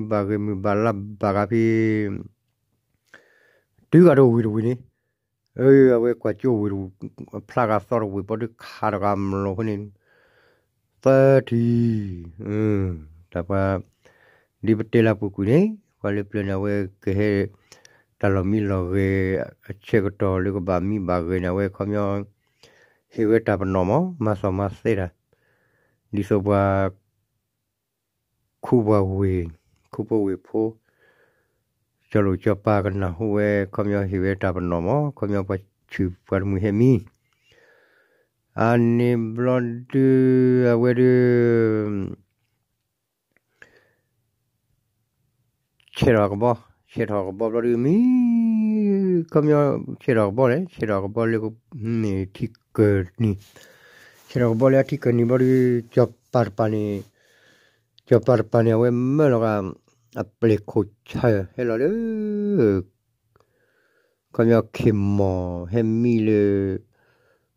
မံဘၣ်ဂ့ၤမုၢ်ဘၣ်လါဘၣ်ဂၤဖဲ တုၤဂၤတဝံၤတဝံၤန့ၣ်, အဝဲကွၢ်ကၠိဝံၤတဝံၤ, ဖျါဂၤသီတဝံၤဘီဒုးခးတဂၤမျိာ်ဖဲန့ၣ်, သၢထံၣ်, တၢ်ပှၤ, ဒ်ပတဲလၢပူၤကွံာ်န့ၣ် ပှၤလၢပျၢၤန့ၣ် အဝဲကဟဲ တၢ်လီၢ်မံလီၢ်ဂဲၤ အဆၢကတီၢ်လၢကဘၣ်မံဘၣ်ဂဲၤန့ၣ် အဝဲခီပညီ ဟ့ၣ်ဝဲတၢ်ပနီၣ်မး မၤသီၣ်မၤသဲတၢ်, ဒ်သိးပှၤ ခူပှၤဝ့ၢ်, ခူဖိဝ့ၢ်ဖိ, ကၠီလိာ်ကၠီပၤကနၢ်ဟူဝဲ ခီပညီဟ့ၣ်ဝဲတၢ်ပနီၣ်မး ခီပညီပှၤဆူၣ်ပှၤတမှံၤဟဲမံ, အန့ၣ်ဘျီဒုး အဝဲဒုး ဆဲးထီၣ်ကဘီ, ဆဲးထီၣ်ကဘီဘျီဒုးမံ, ခီပညီ ဆဲးထီၣ်ကဘီလဲၣ်, ဆဲးထီၣ်ကဘီလၢ ထံကၢၢ်နံၤ, ဆဲးထီၣ်ကဘီလၢအထံကၢၢ်နံၤဘျီဒုး ကၠီၤပၤတပၤန့ၣ်, ကၠီၤပၤတပၤန့ၣ် အဝဲမၢလီၤဂာ် အပျဲၢ်ခိၣ်ဆၢဟဲလီၤလၢ ခီပညီခ့ၢ်မီၢ်ဟဲမံလၢ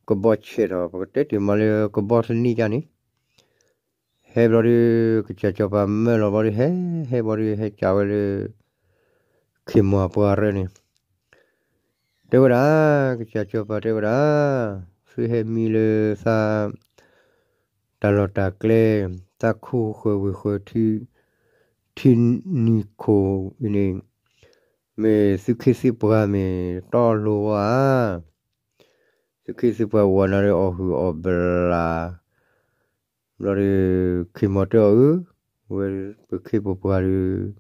ကဘီဆဲးထီၣ် ပကတဲတ့ၢ်မးလၢကဘီသနံၣ်ကါန့ၣ်, ဟဲဘျီဒုး ကစၢ်စီၤပၤမၢလီၤဘျီဒုး ဟဲဟဲဘျီဒုး ဟဲကးဝဲလၢ ခ့ၢ်မီၢ်အပှၤရဲၣ်န့ၣ်, တဲဝဲဒၣ်, ကစၢ်စီၤပၤတဲဝဲဒၣ်, သုဟဲမံလၢသး တၢ်လီၢ်တၢ်ကျဲ, သးခူဃၢၤဝ့ၢ်ဃၢၤ ထံနံၤခိၣ်အံၤန့ၣ်, မ့ၢ်သုခ့သုပှၤမ့ၢ်တီလိၤဧါ, သုခ့သုပှၤအိၣ်နၤဒီးအီၣ်ဟုၣ်အီၣ်ဘျၣ်, ဘျီဒီး ခ့ၢ်မီၢ်တဲအီၤဧၢ, ဝဲပခ့ပပှၤဒီး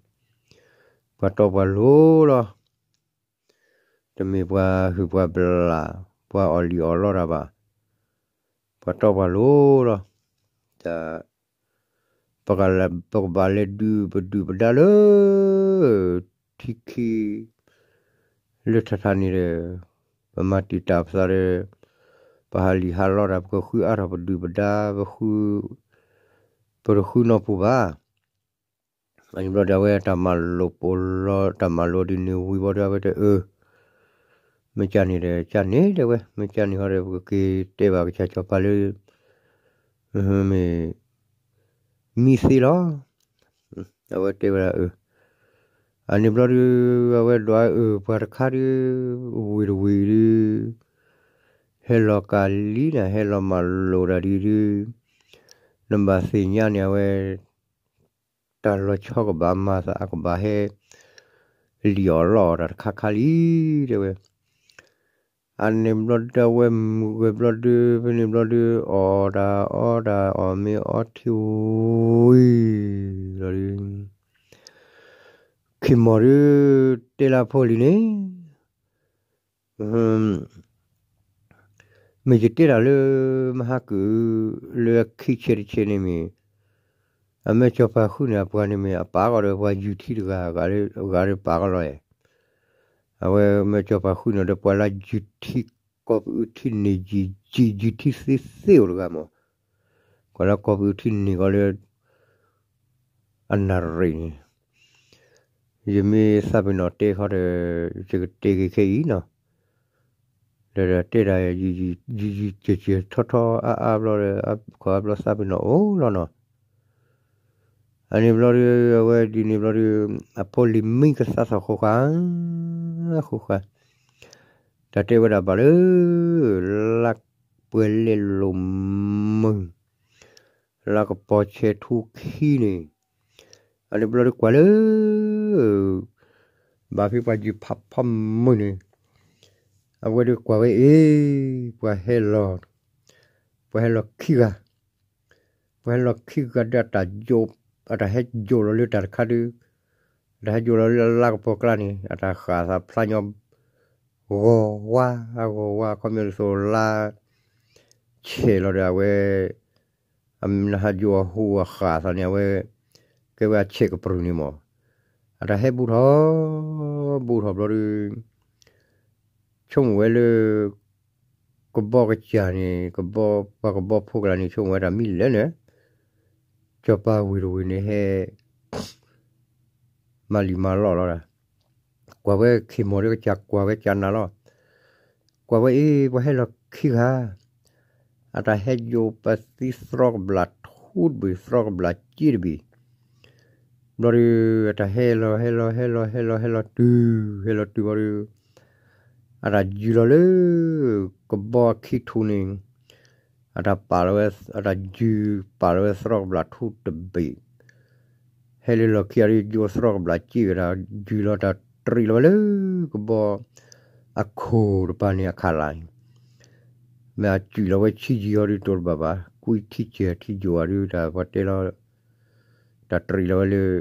ပှၤတီပှၤလိၤလီၤ. တမ့ၢ်ပှၤဟုၣ်ပှၤဘျၣ်, ပှၤအီၣ်လံၣ်အီၣ်လီတၢ်ဘၣ်, ပှၤတီပှၤလိၤလီၤ. တၢ် ပကဘၣ်လဲၤဒုးပဒုၣ်ပဒါလၢ ထံခံ လၢထးထးန့ၣ်ဒီး ပမၤတံာ်တာ်ပသးဒီး ပဟးလံာ်ဟးလီတၢ် ပကဃုအါထီၣ်ပဒုၣ်ပဒါ ပဃု ပတဃုနီၢ်ပူၤဘၣ်. အန့ၣ်ဘျီဒီး အဝဲတၢ်မၤလိာ်ပိာ်လီၤ တၢ်မၤလိာ်ဒ်န့ၣ်ဝံၤဘျီဒီး အဝဲတဲအၢ မ့ၢ်ကန့ၣ်ဒီး ကန့ၣ်တဲဝဲ မ့ၢ်ကန့ၣ်ဟီဒီး ပကက့ၤတဲဘၣ်ကစၢ်စီၤပၤလၢ မ့ၢ် မံသ့လီၤ. အဝဲတဲဝဲဒၣ်အၢ အန့ၣ်ဘျီဒုး အဝဲဒွးအၢ ပှၤတခါဒုး ဝံၤတဝံၤဒုး ဟဲလီၤကးလံနၤ ဟဲလီၤမၤလိာ်တၢ်ဒ်ဒုး နဘၣ်သ့ၣ်ညါန့ၣ် အဝဲ တၢ်လီၤဆီကဘၣ်မၤသး အကဘၣ်ဟဲ လံၣ်အီၣ်လီအီၣ်တၢ်တခါခါလံ တဲဝဲ. အန့ၣ်ဘျီဒုး အဝဲမုၢ်ဂဲၤဘျီဒုး ဖဲန့ၣ်ဘျီဒုး အီၣ်တၢ်အီတၢ် အီၣ်မ့ၤအီထံဝံၤလီၤဒုး ခ့ၢ်မီၢ်ဒုး တဲလၢအဖိလံၤန့ၣ် မ့ၢ်ယတဲတၢ်လၢ မဟါကုာ် လၢအခံဆဲးတဆဲးန့ၣ်မ့ၢ် အမ့ၢ်စီၤပၤဃုန့ၣ် အပှၤန့ၣ်မ့ၢ် အပာ်ကီးဒီးပှၤယုၢ်ထံတဂၤ ဂၤဒီးပာ်ကီးလီၤ. အဝဲမ့ၢ်စီၤပၤဃုန့ၣ်ဒီး ပှၤလၢယုၢ်ထံ ကီၢ်ပအုးထံန့ၢ် ယုၢ်ထံသ့သ့အိၣ်တဂၤမး ကွၢ်လၢကီၢ်ပအုးထံန့ၢ်ကီးလၢ အနၣ်ရံၣ်န့ၣ် ယမ့ၢ်သးပ့ၤနီၣ်တဲခီဒီး ယကတဲက့ၤခဲအံၤနီၤ, ဒီးတဲဒၣ် ယယံာ်ယံာ်ကၢၤကၢၤထီထီအါအါဘျီဒီး ခီအါဘျီသးပ့ၤနီၣ်အိၣ်လီၤနီၤ. အန့ၣ်ဘျီဒီး အဝဲဒ်န့ၣ်ဘျီဒီး အဖိလံၤမံကသးသီၣ်ဃိဃာ် ဃိဃာ်, တၢ်တဲဝဲဒၣ်ဘၣ်လၢ လါပှဲၤလဲၣ်လိာ်မုၢ် လါကပီၤဆဲးထူခံန့ၣ်, အန့ၣ်ဘျီဒီးကွၢ်လၢ ဘၣ်ဖဲပှၤယုၢ်ဖးဖီမုၢ်န့ၣ်, အဝဲဒီးကွၢ်ဝဲအံၤ ပှၤဟဲလီၤ, ပှၤဟဲလီၤခံဂၤ, ပှၤဟဲလီၤခံဂၤဒီးအတၢ်ယိး, အတၢ်ဟဲယိးလီၤလၢတၢ်တခါဒုး, အတၢ်ဟဲယိးလီၤလၢအလါကပီၤကျါန့ၣ် အတၢ်ဃၣ်သးဖျါညီ ဂီၤဝါ, ဂီၤဝါ ခီပညီဒ်သိးလါ ဆဲးလီၤဒီးအဝဲ အမနဟးယိးအဟူးအဃၣ်သးန့ၣ် အဝဲ ကဲဝဲအဆဲးကပြုၢ်န့ၣ်မး, အတၢ်ဟဲဘူးထီၣ် ဘူးထီၣ်ဘျီဒီး ဆိကမိၣ်ဝဲလၢ ကဘီကစၢ်န့ၣ် ကဘီ ပှၤကဘီဖိကလာ်န့ၣ် ဆိကမိၣ်ဝဲတၢ်မံလၢာ်န့ၣ်, စီၤပၤဝ့ၢ်တဝ့ၢ်န့ၣ်ဟဲ မၤလံၣ်မၤလီၢ်လီၤဒၣ်, ကွၢ်ဝဲခ့ၢ်မီၢ်ဒီးကစၢ်ကွၢ်ဝဲကၢ်နၤလီၤ, ကွၢ်ဝဲအံၤ ပှၤဟဲလီၤခံဂၤ, အတၢ်ဟဲယိးပသံသရီကဘျၣ်ထူတဘ့ၣ် သရီကဘျၣ်စ့တဘ့ၣ်, ဘျီဒီး အတၢ်ဟဲလီၤ ဟဲလီၤ ဟဲလီၤ ဟဲလီၤ ဟဲလီၤတုၤ ဟဲလီၤတုၤဘျီဒီး အတၢ်ယုၢ်လီၤလၢ ကဘီအခံထူန့ၣ်, အတၢ်ပာ်လီၤဝဲ အတၢ်ယုၢ်ပာ်လီၤဝဲသရီကဘျၣ်ထူတဘ့ၣ်, ဟဲလၢလီၢ်ခံအံၤဒီး ယိးသရီကဘျၣ်စ့ဝဲဒၣ် ယုၢ်လီၤတၢ်တရံးလီၤဝဲလၢ ကဘီ အခိၣ်တပၤန့ၣ်အခးလၢ်န့ၣ်, မ့ၢ်အစံၣ်လီၤဝဲဆံးယံာ်ဟီဒီးတိၢ်တဘၣ်ဘၣ် ကွံထံစဲၤထံယိာ်အီၤဒီး တၢ်ပှၤတဲလီၤ တၢ်တရံးလီၤဝဲလၢ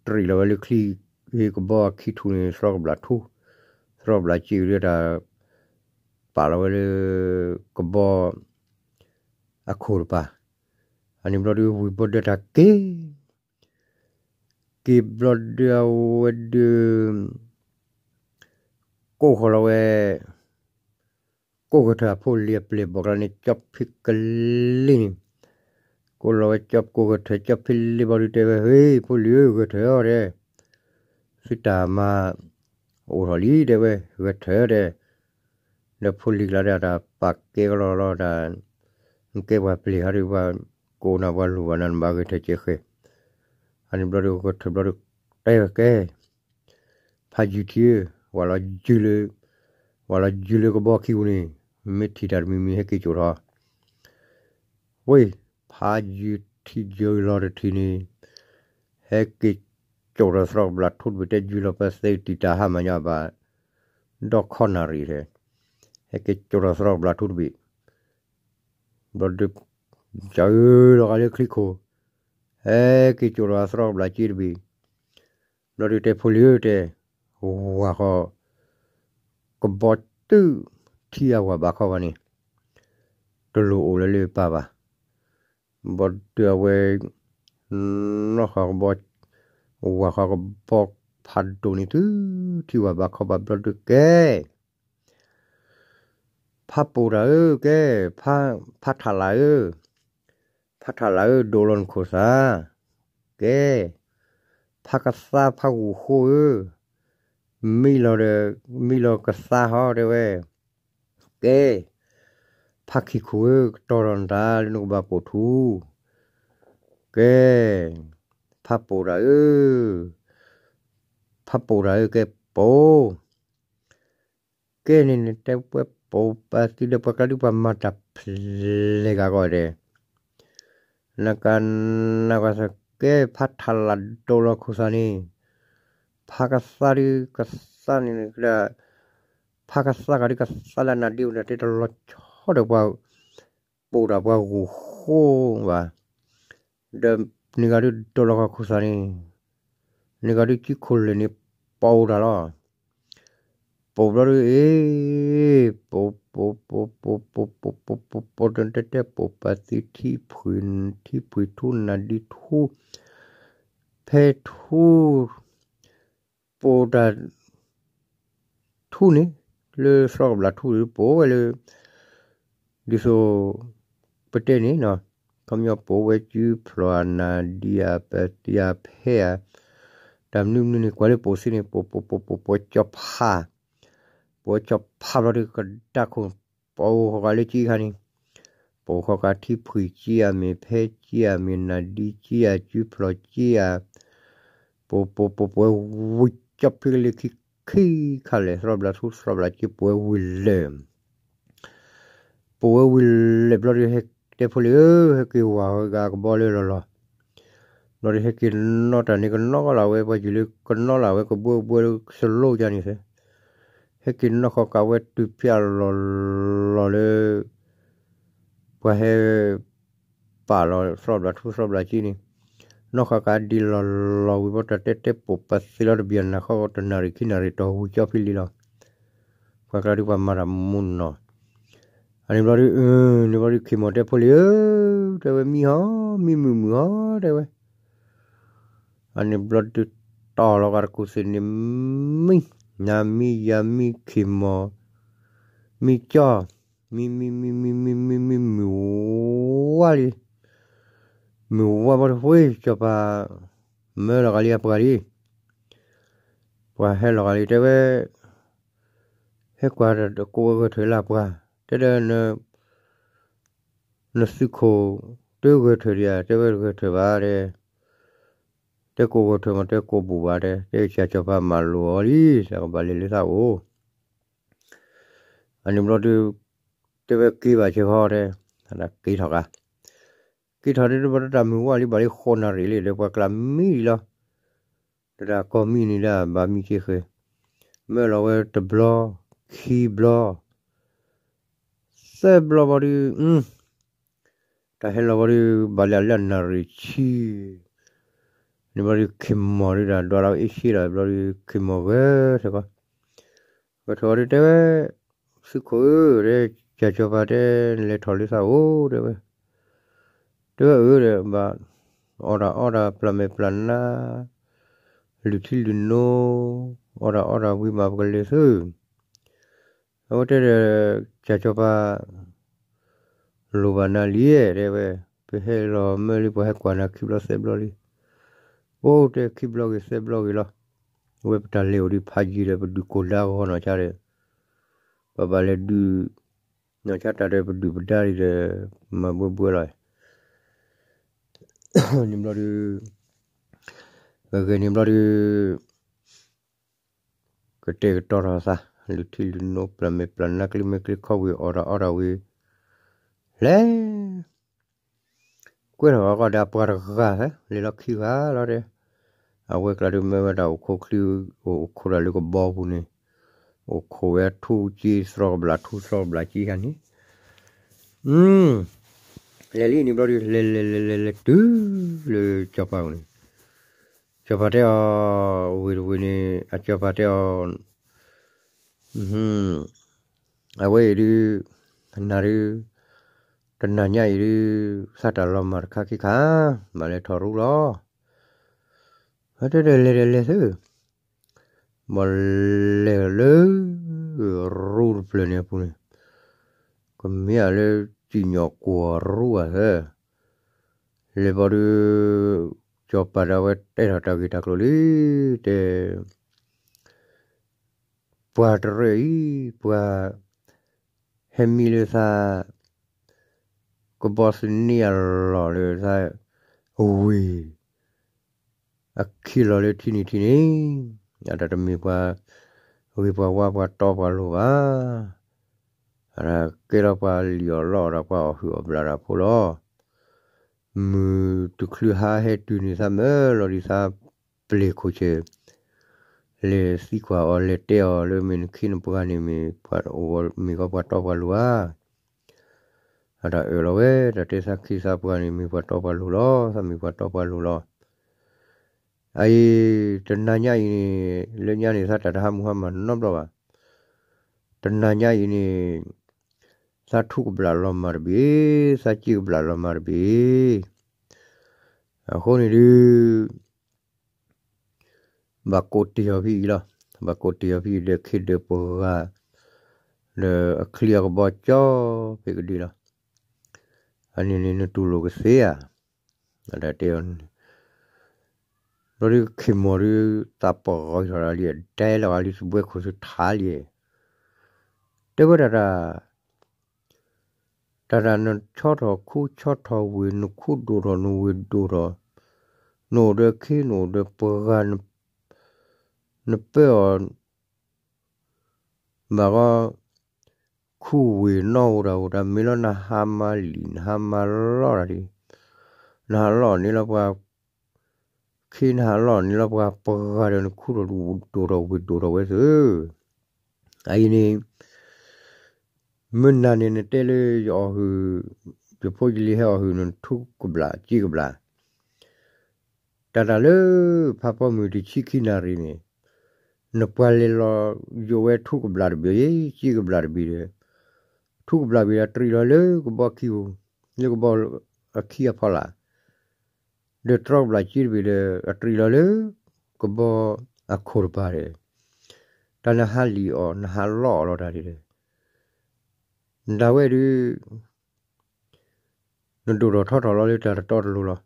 တရံးလီၤဝဲလၢချံ ကဘီအခံထူန့ၣ် သရီကဘျၣ်ထူ, သရီကဘျၣ်စ့ဝံၤဒီးတၢ် ပာ်လီၤဝဲလၢ ကဘီ အခိၣ်တပၤ, အန့ၣ်ဘျီဒီးဝံၤဘျီဒီးတၢ်က့ၤ, က့ၤဘျီဒီးအဝဲဒီး ကိးဃီၤလီၤဝဲ ကိးဂဲၤထၢၣ်အဖိလံၤအပျဲၢ်ဘီၣ်ကျါန့ၣ် ကၠီဖံကလံၤန့ၣ်, ကိးလီၤဝဲကၠီကိးဂဲၤထၢၣ် ကၠီဖံလံၤဘီဒီးတဲဝဲ ဟ့ၣ် ဖိလံၤဧၢ ဂဲၤထၢၣ်အီၤတဲ, သုတၢ်မၤ အိၣ်ထီၣ်လံတဲဝဲ ဂဲၤထၢၣ်တဲ, ဒီးဖိလံၤကျါဒီးတၢ်ပာ်ကဲကလီလီၤတၢ်, နကဲပှၤပျဲၢ်ဟီဒီးပှၤကိးနၤပှၤလိၣ်ဘၣ်နၤနဘၣ်ဂဲၤထၢၣ်ကဲဃဲ, အန့ၣ်ဘျီဒီးဂဲၤထၢၣ်ဘျီဒီး တဲဝဲကဲ ဖးယုၢ်ထံဧၢ, ဝဲလီၤယုၢ်လၢ, ဝဲလီၤယုၢ်လၢကဘီခံပူၤန့ၣ်, မ့ၢ်ထံၣ်တၢ်တမံၤမံၤဟဲက့ၤကၠိးထီၣ်, ဝ့ၢ်, ဖးယုၢ်ထံယုၢ်လီၤတထံၣ်န့ၣ်, ဟဲက့ၤကၠိးထီၣ်သရီကဘျၣ်ထူတဘ့ၣ် တဲယုၢ်လီၤပသဲတံာ်တာ်ဟါမးညါဘၣ်, ဒီခီနၣ်ရံၣ်ထဲ, ဟဲက့ၤကၠိးထီၣ်သရီကဘျၣ်ထူတဘ့ၣ် ဘျီဒီး ကၢအၢလီၤဂာ်လၢချံခိၣ်, ဟဲက့ၤကၠိးထီၣ်အသရီကဘျၣ်စ့တဘ့ၣ်, ဘျီဒီးတဲဖိလံၤဧၢတဲ, ဝၤဃီ, ကဘီတုၤထံအဝၤဘးခီဘၣ်န့ၣ်, တလိၣ်အိၣ်လၢလၢပၢ်ဘၣ်, ဘျီဒီးအဝဲ နီၢ်ဃီကဘီ, ဝၤဃီကဘီဖးဒိၣ်န့ၣ်တုၤထံဝၤဘးခီဘၣ်ဘျီဒီးကဲ ဖးပိာ်တၢ်ဧၢ, ကဲ, ဖးထးလးဧၢ, ဖးထးလးဧၢ, ဒိးလီၤနခိၣ်သး, ကဲ, ဖးကသါဖးဂူာ်ဃိဧၢ, မံလီၤဒီး, မံလီၤကသါဟီ တဲဝဲ, ကဲ, ဖးခံခိၣ်ဧၢ, ကတီၤထီၣ်နတၢ်လၢနကဘၣ်ပိာ်ထူ, ကဲ, ဖးပိာ်တၢ်ဧၢ, ဖးပိာ်တၢ်ဧၢ, ကဲပိာ် ကဲန့ၣ်န့ၣ် တဲဝဲပိာ်ပသံဒီး ပှၤကျါဒုးပှၤမၤတၢ်ဖျဲးဂၤဂီၢ်ဒဲး, နကနၣ်ကွၢ်သး ကဲဖးထးလးဒိးလီၤခိၣ်သးန့ၣ်, ဖးကသါဒုးကသါန့ၣ် ဖးကသါဂၤဒုးကသါလၢနၤဒ်ဝဲဒၣ် တဲတလီၤဆီဒီးပှၤ ပိာ်တၢ်ပှၤဂူာ်ဃိဘၣ်, ဒီးန့ၢ်ဂၤဒုးဒိးလီၤဃီခိၣ်သးန့ၣ်, န့ၢ်ဂၤဒုးကံခိၣ်လၢာ်န့ၣ် ပိာ်တၢ်လီၤ. ပိာ်ဘျီဒုးအ့ၣ်, ပိာ်, ပိာ်, ပိာ်, ပိာ်, ပိာ်, ပိာ်, ပိာ်, ပိာ်, ပိာ်, ပိာ်, တတဲတဲ ပိာ်ပသံထံဖှံ, ထံဖှံထူ နၤဒံထူ, ဖဲထူ, ပိာ်တၢ် ထူန့ၣ်, လၢသရီကဘျၣ်ထူဒုးပိာ်ဝဲလၢ, ဒ်သိး ပတဲန့ၣ်နီၤ, ခီပညီပိာ်ဝဲစုဖျီၣ်ဧါ နၤဒံဧါ ပသံဧါ ဖဲဧါ, တၢ်မနုၤမနုၤန့ၣ် ကွၢ်လၢပိာ်သံန့ၣ် ပိာ်ပိာ်ပိာ်ပိာ်ပိာ်ကၠီၤဖး, ပိာ်ကၠီၤဖးဘျီဒုး ကဒါခိၣ် ပိာ်ဃီၤကးလၢကံခါန့ၣ်, ပိာ်ဃီၤကးထံဖှံကံဧါ မ့ၢ်ဖဲကံဧါ မ့ၢ်နၤဒံကံဧါ စုဖျီၣ်ကံဧါ, ပိာ်ပိာ်ပိာ်ပိာ်ဝဲ ဝံၤကၠီဖံကလ့ၤခံ ခံခါလဲၣ် သရီဘျၣ်ထူသရီဘျၣ်ကံ ပိာ်ဝဲဝံၤလဲၣ် ပိာ်ဝဲဝံၤလဲၣ်ဘျီဒုး ဟဲတဲဖိလံဧၢ, ဟဲက့ၤဝၤဝဲဂၤကဘီလၢလီၤလီၤ, ဘျီဒုးဟဲက့ၤနီၣ်တၢ်န့ၣ် ကနီၣ်ကီးလၢဝဲ ပှၤယံာ်လၢကနီၣ်လၢဝဲ ကဘှၢကဘှၢလၢ စလိၣ်ယါန့ၣ်သ့, ဟဲက့ၤနီၣ်ဃီကးဝဲတုၤဖၠၣ်လီၤလီၤလၢ ပှၤဟဲ ပာ်လီၤသရီဘျၣ်ထူသရီဘျၣ်ကံန့ၣ်, နီၣ်ဃီကးဒ်လီၤလီၤဝံၤဘျီ တၢ်တဲတဲပိာ်ပသံလီၤ တဘျီနၤဃီ တနၣ်ရံၣ်ခံနၣ်ရံၣ်တီၢ်ဝံၤကၠီဖံလံလီၤ, ပှၤကျါဒုးပှၤမၤတၢ်မူနီၤ, အန့ၣ်ဘျီဒုး, န့ၣ်ဘျီဒုး ခ့ၢ်မီၢ်တဲဖိလံဧၢ, တဲဝဲမံဟီ, မံမုာ်မုာ်ဟီ, တဲဝဲ အန့ၣ်ဘျီဒုးတီၢ်လီၤဂာ်တကူၣ်သ့ၣ်န့ၣ်မံ, နၤမံယၤမံခ့ၢ်မီၢ်, မံကၠီ, မံမံမံမံမံမံမံမုၢ်ဝါလံ, မုၢ်ဝါဘျီတဖှ့ စီၤပၤ, မၢလီၤဂာ်လံအပှၤလံ, ပှၤဟဲလီၤဂာ်လံတဲဝဲ, ဟဲကွၢ်တကိးဝဲဂဲၤထၢၣ်လၢပှၤ, တဲဒီး နသုးခိၣ် တဂဲၤထၢၣ်ဒံးဧါ, တဲဝဲတဂဲၤထၢၣ်ဘၣ်တဲ, တဲကိးဂဲၤထၢၣ်မး တဲကိးဘူးဘၣ်တဲ, တဲကၢ်စီၤပၤမၤလိာ်အီၤလံ, တၢ်ကဘၣ်လဲၤလၢသးအိၣ်, အန့ၣ်ဘျီဒုး, တဲဝဲက့ၤဘၣ်စ့ၢ်ကီးတဲ, က့ၤထီၣ်ကါ, က့ၤထီၣ်ဒုးဘၣ်တၢ်မုၢ်ဝါလံ ဘၣ်လံဃိးနၣ်ရံၣ်လံ ဒီးပှၤကျါမံလံလီၤ, တၢ်ကီမံန့ၣ်ဒၣ်ဘၣ်မံက့ၤဃဲၤ, မၢလီၤဝဲတဘျီ, ခံဘျီ သၢဘျီဘျီဒုး, တၢ်ဟဲလီၤဘျီဒုး ဘၣ်လၢအလၢအနၣ်ရံၣ်ဆံ, န့ၣ်ဘျီဒုး ခ့ၢ်မီၢ်ဒုးတၢ်ဒွးလီၤအ့ၣ်ဆ့ဒီး ဘျီဒုး ခ့ၢ်မီၢ်ဂဲၤထၢၣ်ကီး, ဂဲၤထၢၣ်အီၤဒုးတဲဝဲ, သုးခိၣ်ဧၢ, တဲ, ကၢ်စီၤပၤတဲ လဲၤထီၣ်လၢသးအိၣ် တဲဝဲ, တဲဝဲအၢဒီး ဘၣ်အီၣ်တၢ်အီၣ်တၢ်ပျၢ်မဲာ်ပျၢ်နါ, လုၢ်ထံလုၢ်နိ, အီၣ်တၢ်အီၣ်တၢ်ဝံၤမး ပကလဲၤသု, အဝဲတဲဒီး ကၢ်စီၤပၤ လိၣ်ဘၣ်နၤလံ တဲဝဲ, ပဟဲလီၤမၢလံ ပှၤဟဲကွၢ်နၤခံဘျီသၢဘျီလံ, အိၣ်တဲခံဘျီဂ့ၤသၢဘျီဂ့ၤလီၤ, အဝဲပတၢ်လဲၤအိၣ်ဒံးဖးယံၤဒီး ပဒုးကိၢ်ဒါဂီၤနီၢ်ဆါဒီး, ပဘၣ်လဲၤဒုး, နီၢ်ဆါတၢ်ဒီးပဒုၣ်ပဒါဒံးဒီး, မၤဘှဲဘှဲလီၤ, န့ၣ်ဘျီဒုး, ပဂဲၤန့ၣ်ဘျီဒုး ကတဲာ်ကတီၤထီၣ်သး, လုၢ်ထံလုၢ်နိ ပျၢ်မဲာ်ပျၢ်နါ ကျ့မဲာ်ကျ့ခီဝံၤ အီၣ်တၢ်အီၣ်တၢ်ဝံၤ, လဲၤ, ကွဲထီၣ်အီၤကီးဒီးအပှၤတဂၤ, လဲၤလီၤခံဂၤလီၤတဲ, အဝဲကျါဒုးမၢဝဲဒၣ်အိၣ်ခိးချံ, အိၣ်ခိးတၢ်လၢကဘီပူၤန့ၣ်, အိၣ်ခိးဝဲထူက့ သရီကဘျၣ်ထူသရီကဘျၣ်က့ဟါန့ၣ်, လဲၤလံန့ၣ်ဘျီဒုး လဲၤလဲၤလဲၤလဲၤလဲၤတုၤလၢစီၤပၤအအိၣ်န့ၣ်, စီၤပၤတဲအီၤ, ဝ့ၢ်တဝ့ၢ်န့ၣ် အစီၤပၤတဲအီၤ, အဝဲအံၤဒုး, နၤဒုး, တနၤညါအံၤဒုး, သးတၢ်လီၤမၢ်တခါခံခါ, ဘၣ်လဲၤထီၣ်ရူလီၤ, တဲဒီးလဲၤဒီးလဲၤသု, ဘၣ်လဲၤလၢ, ရူတဖျၢၣ်န့ၣ်အပူၤန့ၣ်, မ့ၢ်အလၢစံၣ်ညီၣ်ကွီၢ်ရူဧါသၢ, လဲၤဘီဒုး ကၠီၤပၤဒီးအဝဲတဲထီၣ်တၢ်ဂ့ၢ်တၢ်ကျိၤလံ, တဲ ပှၤတရၢအံၤ ပှၤဟဲမံလၢသး ကဘီသန့အလီၢ်လၢသး ဝ့ၢ် အခံလီၤလၢထံနံၤထံန့ၣ်, အတၢ်တမ့ၢ်ပှၤဂ့ၤပှၤဝါပှၤတီပှၤလိၤဘၣ်. အတၢ်ကဲထီၣ်ပှၤလံၣ်အီၣ်လီအီၣ်ဒီးပှၤအီၣ်ဟုၣ်အီၣ်ဘျၣ်တၢ်ဖိလီၤ. မုၢ်တချုးဟါဟဲတုၤန့ၣ် သးမၢလီၤဒံးသးပျ့ၤခိၣ်ဆဲး လဲၤသံကွၢ်အီၤ လဲၤတဲအီၤလၢမ့ၢ်နခ့နပှၤန့ၣ် မ့ၢ်ပှၤအိၣ်မ့ၢ်ကီပှၤတီပှၤလိၤဧါ. အတၢ်အၢၣ်လီၤဝဲ တၢ်တဲသးခ့သးပှၤန့ၣ် မ့ၢ်ပှၤတီပှၤလိၤလီၤ, သးမ့ၢ်ပှၤတီပှၤလိၤလီၤ. အအံၤ တနၤညါအံၤန့ၣ် လၢညါန့ၣ် သးတၢ်တဟးမူဟါမၢ်နီတဘျီဘၣ်. တနၤညါအံၤန့ၣ် သးထူကဘျၣ်လီၤမၢ်တဘ့ၣ်, သးစ့ကဘျၣ်လီၤမၢ်တဘ့ၣ်. အဃိန့ၣ်ဒုး ဘၣ်ကိးတ့ၢ်အီၤဖဲအံၤလီၤ. ဘၣ်ကိးတ့ၢ်အီၤဖဲအံၤ ဒီးခ့ဒီးပှၤ ဒီးအချံအကဘီကၠီဖဲကဒံလီၤ. အန့ၣ်န့ၣ်နတူၢ်လိာ်ကသ့ဧါ. အတၢ်တဲအီၤန့ၣ် ဘျီဒုးခ့ၢ်မီၢ်ဒုး သးပှၢ်ဂီၤထီၣ်လံ အဒဲလီၤဂာ်လံ သုဘှဲခိၣ်သုထါလံ. တဲဝဲဒၣ်တၢ် တၢ်တၢ်နဆီထီၣ်ခူဆီထီၣ်ဝ့ၢ် နခူဒိၣ်ထီၣ်နဝ့ၢ်ဒိၣ်ထီၣ်, နအိၣ်ဒီးခ့နအိၣ်ဒီးပှၤ နပၢအီၤ ဘၣ်ဂီၢ် ခူဝ့ၢ်နီၣ်အိၣ်တၢ်အိၣ်တၢ်မ့ၢ်လီၤ နဟးမၤလံာ် နဟးမၤလီတၢ်ဒံး, နဟးလီန့ၢ်လီၤပှၤခ့ နဟးလီန့ၢ်လီၤပှၤပှၤဒီး နခူထီၣ်ဒိၣ်ထီၣ်ဝ့ၢ်ဒိၣ်ထီၣ်ဝဲသု. အအံၤန့ၣ် မုၢ်နၤန့ၣ် နတဲလၢယအီၣ်ဟုၣ် ယဖိယလံၤဟဲအီၣ်ဟုၣ် နထူကဘျၣ်စ့ကဘျၣ် တၢ်တၢ်လၢ ဖးပီမုၢ်တဆံခံနၣ်ရံၣ်န့ၣ် နပှၤလဲၤလီၤယိးဝဲထူကဘျၣ်တဘ့ၣ် စ့ကဘျၣ်တဘ့ၣ်ဒီး ထူကဘျၣ်ဘ့ၣ်ဒီး တြံးလီၤလၢကဘီခံပူၤ လၢကဘီအခံအဖီလာ် ဒီးတြီကဘျၣ်စ့တဘ့ၣ်ဒီး အတြံးလီၤလၢ ကဘီအခိၣ်တပၤဒီး တၢ်နဟးလံာ်အီၤ နဟးလီအီၤလီၤတၢ်ဒ်ဒီး ဒၣ်ဝဲဒုး နဒိၣ်ထီၣ်ထီထီၣ်လီၤလၢတၢ်တတီတလိၤလီၤ.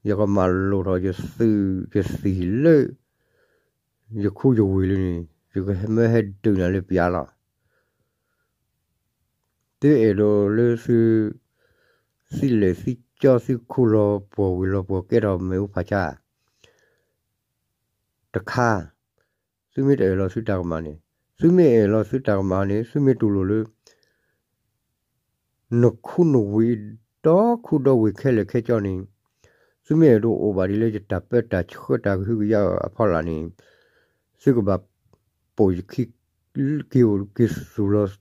ယကမၤလိၣ်ထီၣ်ယသုးယသံၣ်လၢ ယခူယဝ့ၢ်လၢန့ၣ် ယကမၢဟဲဒုးနၤလၢပျၢၤလီၤ. သုအဲၣ်ဒိးလၢသု သံၣ်လဲၢ်သံၣ်ကၠီသံၣ်ခူလီၤပှီၢ်ဝ့ၢ်လီၤပှီၢ်ကဲထီၣ်မ့ၣ်အူဖးဆါ တခါ သုမ့ၢ်တအဲၣ်လီၤသုတၢ်ကမၣ်န့ၣ်, သုမ့ၢ်အဲၣ်လီၤသုတၢ်ကမၣ်န့ၣ် သုမ့ၢ်တူၢ်လိာ်လၢ နခူနဝ့ၢ်ဒီခူဒီဝ့ၢ်ခဲလၢာ်ခဲဆ့န့ၣ်, သုမ့ၢ်အဲၣ်ဒိးအိၣ်ဘၣ်ဒ်လၢယတၢ်ပၢတၢ်ဆှၢတၢ်ကဟုကယာ်အဖီလာ်န့ၣ်, သုကဘၣ်ပိာ်ယခံ က့ၤအိၣ်က့ၤသူၣ်လီၤ,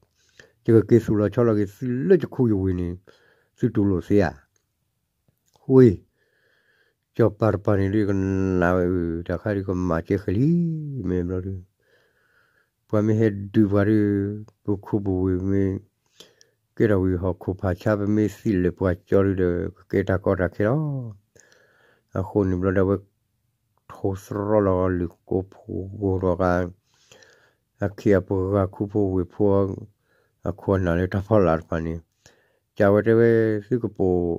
ယကက့ၤသူၣ်လီၤဆီလီၤက့ၤသုလၢယခူယဝ့ၢ်န့ၣ်, သုတူၢ်လိာ်သ့ဧါ. ဝ့ၢ် စီၤပၤတပၤန့ၣ်ဒုးကနၣ်ဝဲအုၣ် တၢ်ခါဒုးကမၤကဲဃဲၤလံ, မ့ၢ်ဘျီဒုး ပှၤမ့ၢ်ဟဲဒုးပှၤဒုး ပခူပဝ့ၢ်မ့ၢ် ကဲထီၣ်ဝံၤဟီၣ်ခိၣ်ဖးဆါ ပမ့ၢ်သံၣ်လဲၢ်ပှၤကၠီဒုးဒီး ကကဲတၢ်ကီတၢ်ခဲလီၤ. အဃိန့ၣ်ဘျီဒုးဝဲ ထိသရီလီၤဂီၤလၢကိးဖှိၣ်ဂီၤဒီးဂၤ အခ့အပှၤဂၤခူဖိဝ့ၢ်ဖိ အခိၣ်အနၢ်လၢတၢ်ဖီလာ်တဖၣ်န့ၣ်, ကးဝဲတဲဝဲသုကပိာ်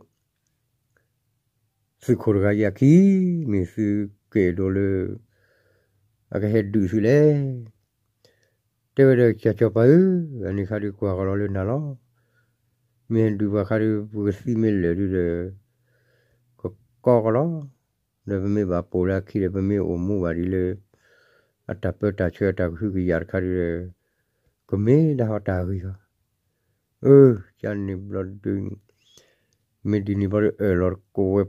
သုးခိၣ်တဂၤအံၤအခံ, မ့ၢ်သုကအဲၣ်ဒိးလၢ အကဟဲဒုးသုလဲၣ်. တဲဝဲဒီးကၠီၤပၤဧၢ, အန့ၣ်ခါဒုးကွၢ်ကလီလၢနၤလီၤ. မ့ၢ်ဟဲဒုးပှၤခါဒုး ပကသံမ့ၢ်လၢာ်ဒုးဒီး ကကီကလီ ဒီးပမ့ၢ်ဘၣ်ပိာ်လၢအခံဒီး ပမ့ၢ်အိၣ်မူဘၣ်ဒ်လၢ အတၢ်ပၢတၢ်ဆှၢအတၢ်ကဟုကယာ်တခါဒုးဒီး ကမ့ၢ်ဒၣ်ဟီတၢ်ဂ့ၤလီၤ. အၢ ကန့ၣ်ဘျီဒုး မ့ၢ်ဒ်န့ၣ်ဘျီဒုးအၢၣ်လီၤတကိးဝဲ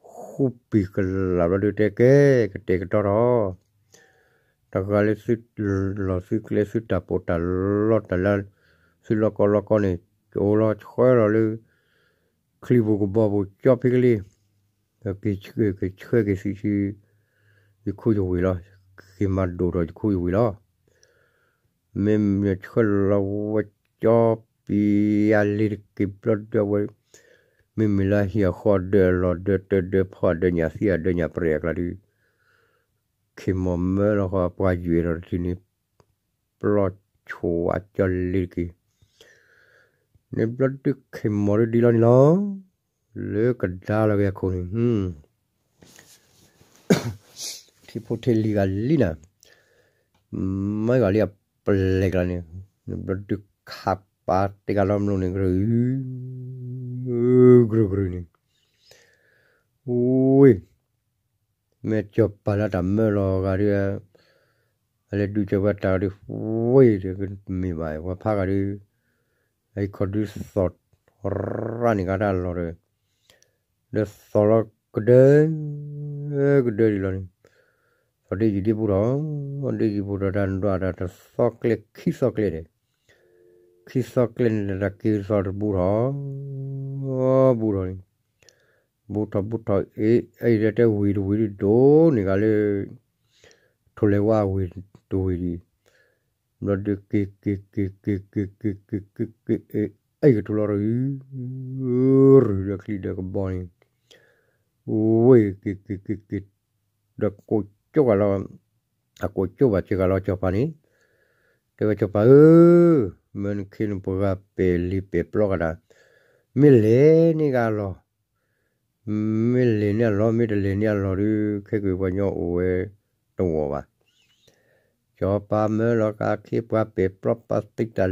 ဃူပံၤကလးဘျီဒုးတဲကဲ ကတဲာ်ကတီၤထီၣ် တဂၤလၢသုလီၢ်သုကျဲ သုတၢ်ပီးတၢ်လီတၢ်လၢ သုလီၢ်ကီၢ်လီၢ်ကီၢ်န့ၣ် ကအိၣ်လီၤဆှၢလီၤလၢ ချံပူၤကဘီပူၤကၠီဖဲကလံၤ ကက့ၤဆှၢက့ၤသု ယခူယဝ့ၢ်လီၤ. က့ၤမၤဒိၣ်ထီၣ်ယခူယဝ့ၢ်လီၤ. မ့မ့ၢ်ဆှၢလီၤဝဲကၠီပံၤအလ့ၤတက့ၤဘျီဒုးဝဲ မ့မ့ၢ်လၢဟံၣ်အဃီအဒၢးအလီၢ်ဒၢးတၢ်ဒၢးဖီအဒၢးညၣ်သံအဒၢးညၣ်ပြဲၢ်အကျါဒုး ခ့ၢ်မီၢ်မၢလီၤဃီ ပှၤယွဲၢ်ထီၣ်တထံၣ်န့ၣ် ပျီဆိအကၠီလ့ၤတက့ၤ န့ၣ်ဘျီဒုးခ့ၢ်မီၢ်ဒုးဒ်လီၤန့ၣ်လီၤ, လၢကဒါလီၤက့ၤအခိၣ်န့ၣ်, ထံဖိထံလံၤဂၤလံနၤ, မ့ၢ်ဂၤလံအပျဲၢ်ကျါန့ၣ်, န့ၣ်ဘျီဒုးခးပာ်တ့ၢ်ကလီၤမလိၣ်န့ၣ် ကရူၢ်, ကရူၢ်ကရူၢ်န့ၣ်, ဝ့ၢ် မ့ၢ်စီၤပၤလၢတၢ်မၢလီၤဂၤဒုး, အလဲၤဒုးကၢၤဝဲတၢ်ဂၤဒုး, ဝ့ၢ်ဒီးကမ့ၢ်ဘၣ် ပှၤဖးဂၤဒုး, အဟံၣ်ခီဒုးသီၣ်ရၣ်န့ၣ်ဂၤတၢ်လီၢ်ဒီး, ဒီးသီၣ်လီၤကဒၢ, ကဒၢဒ်လီၤန့ၣ်, သီၣ်ဒ့ယံာ်ဒ့ပူၤထီၣ်, ဒ့ယံာ်ပူၤထီၣ်တၢ်ဒွးတၢ်တသီကျဲခံသီကျဲဒီး, ခံသီကျဲန့ၣ်တၢ်က့ၤသီၣ်တပူၤထီၣ်, ပူၤထီၣ်န့ၣ် ဘူးထီၣ်ဘူးထီၣ်အ့ၣ်အ့ၣ်ဒီးတဲဝ့ၢ်တဝ့ၢ်ဒုးဒိၣ်န့ၢ်ဂၤလၢ ထိၣ်လဲၤဝါဝ့ၢ်တဝ့ၢ်ဒံး, ဘျီဒုးက့ၤက့ၤက့ၤက့ၤက့ၤက့ၤက့ၤက့ၤက့ၤက့ၤ အ့ၣ်အ့ၣ်ကထူလီၤရူၤ, ရူၤဒီးချံဒီးကဘီန့ၣ်, ဝ့ၢ်က့ၤက့ၤက့ၤက့ၤ ဒီးကိးကၠိဂၤလီၤ, အကိးကၠိဘၣ်စ့ၢ်ကီးလီၤစီၤပၤန့ၣ်, တဲဝဲစီၤပၤဧၢ, မၢနခ့နပှၤပဲာ်လံၤပဲာ်ပျီကဒါ, မ့ၢ်လဲၤန့ၢ်ဂၤလီၤ မ့ၢ်လဲၤန့ၢ်အလီၢ် မ့ၢ်တလဲၤန့ၢ်အလီၢ်ဒုး ခဲက့ၤပှၤညီအိၣ်ဝဲတဝီၤဘၣ်. စီၤပၤမၢလီၤက့ၤခ့ပှၤပဲာ်ပျီပာ်သံတၢ်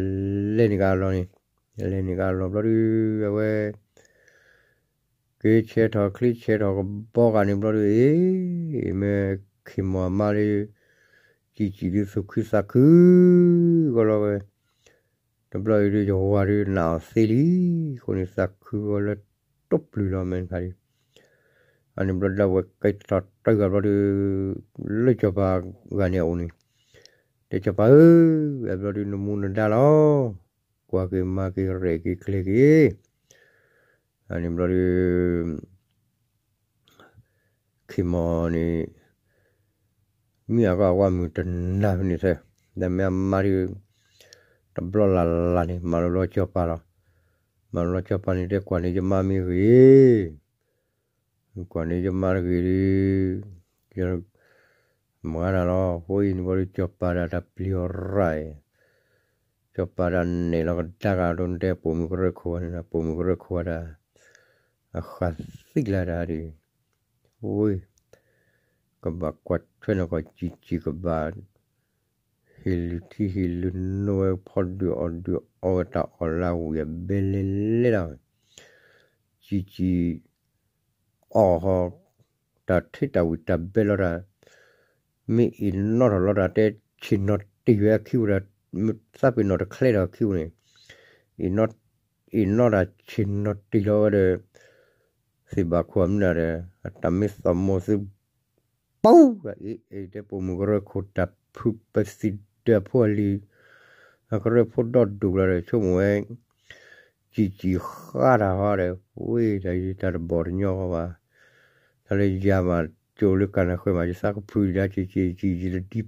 လဲၤန့ၢ်က့ၤအလီၢ်န့ၣ်, လဲၤန့ၢ်က့ၤအလီၢ်ဘျီဒုး အဝဲ က့ၤဆဲးထီၣ်ချံဆဲးထီၣ်ကဘီဂာ်န့ၣ်ဘျီဒုး အ့ၣ် မ့ၢ်ခ့ၢ်မီၢ်အမါလၢ ကၠံာ်ကၠံာ်ဒုးသူၣ်ခုသးခု ဂီၢ်လီၤဝဲ တဘျီအံၤဒုး ယဝၤဒုးနာ်အီၤသ့လံ. အဃိန့ၣ် သးခုဂီၤလၢတိပျုၤလီၤ မ့ၢ်တခါဒုး, အန့ၣ်ဘျီဒုး အဝဲကဲထီၣ်တၢ်ဂၤဘျီဒုး လၢစီၤပၤဂၤန့ၣ်အအိၣ်န့ၣ်, တဲစီၤပၤဧၢ, အဘျီဒုး နမူနဒါလီၤ, ကွၢ်က့ၤမၤက့ၤရဲၣ်က့ၤကျဲၤက့ၤ, အန့ၣ်ဘျီဒုး ခ့ၢ်မီၢ်န့ၣ် မ့ၢ်အဂီၢ်အဝါမုၢ်တနၤဖဲန့ၣ်သၢ, ဒီးမ့ၢ်အမါဒုး တဘျီလၢ်လၢ်န့ၣ် မၤလိလီၤစီၤပၤလီၤ. မၤလိလီၤစီၤပၤန့ၣ် တဲကွၢ်န့ၢ်ယမါမ့ၢ်ဂ့ၤ, ကွၢ်န့ၢ်ယမါတဂ့ၤဒုး မၤနၤလီၤ. အဃိအံၤန့ၣ်ဘျီဒုး စီၤပၤဒၣ်တၢ်ပျံၤအီၤရၣ်အံၤ, စီၤပၤဒၣ်နဲၣ်လီၤကဒါကဒီး နတဲပိာ်မုၣ်ကရၢခိၣ်န့ၣ် ပိာ်မုၣ်ကရၢခိၣ်ဝဲဒၣ် အဃးသံလၢဒၣ်ဒုး ဝ့ၢ် ကဘၣ်ကွၢ်ထွဲနီၢ်ကီၢ် ကၠံာ်ကၠံာ်ကဘၣ် ဟ့ၣ်လုၢ်ထံဟ့ၣ်လုၢ်နိဝဲ ဖီဒုၣ်အီၣ်ဒုၣ်အီဝဲတၢ်အီၣ်လၢအဝံၣ်အဘဲလဲၣ်လဲၣ်လီၤ. ကၠံာ်ကၠံာ်အီၣ်ဟီ တၢ်ထံတၢ်ဝံၣ်တၢ်ဘဲလီၤတၢ်, မ့ၢ်အ့ၣ်နီထီၣ်လီၤတၢ် တဲဆ့ၣ်နီၤတ့ၢ်ဝဲအခံဝဲဒၣ်, သးပ့ၤနီၣ်တချဲဒီးအခံဝဲန့ၣ်, အ့ၣ်နီတၢ်ဆ့ၣ်နီၤတ့ၢ်လီၤဝဲဒီး သ့ၣ်ဘၣ်ခိၣ်အမနုၤဒီး အတၢ်မ့ၢ်သီၣ်မိၢ်သု ပူၤ အ့ၣ်အ့ၣ်တဲပိာ်မုၣ်ကရၢခိၣ်တၢ်ဖုပသံၣ်ဒၢဖိအလံၤ, အကရၢဖိဒီဒူၣ်လီၤဒီး ဆိကမိၣ်ဝဲ ကၠံာ်ကၠံာ်ဃါတၢ်ဟီဒီး ဝ့ၢ်တၢ်ယံၤတၢ်တဘီၣ်တညီဃီဘၣ်, တၢ်လၢယၤမး ကၠိလၢကၢ်နၢ်ဃဲမး ယသးကဖုဒၣ်ကၠံာ်ကၠံာ်ကၠံာ်ယတဒံဖးဂ့ၤလံဒီး,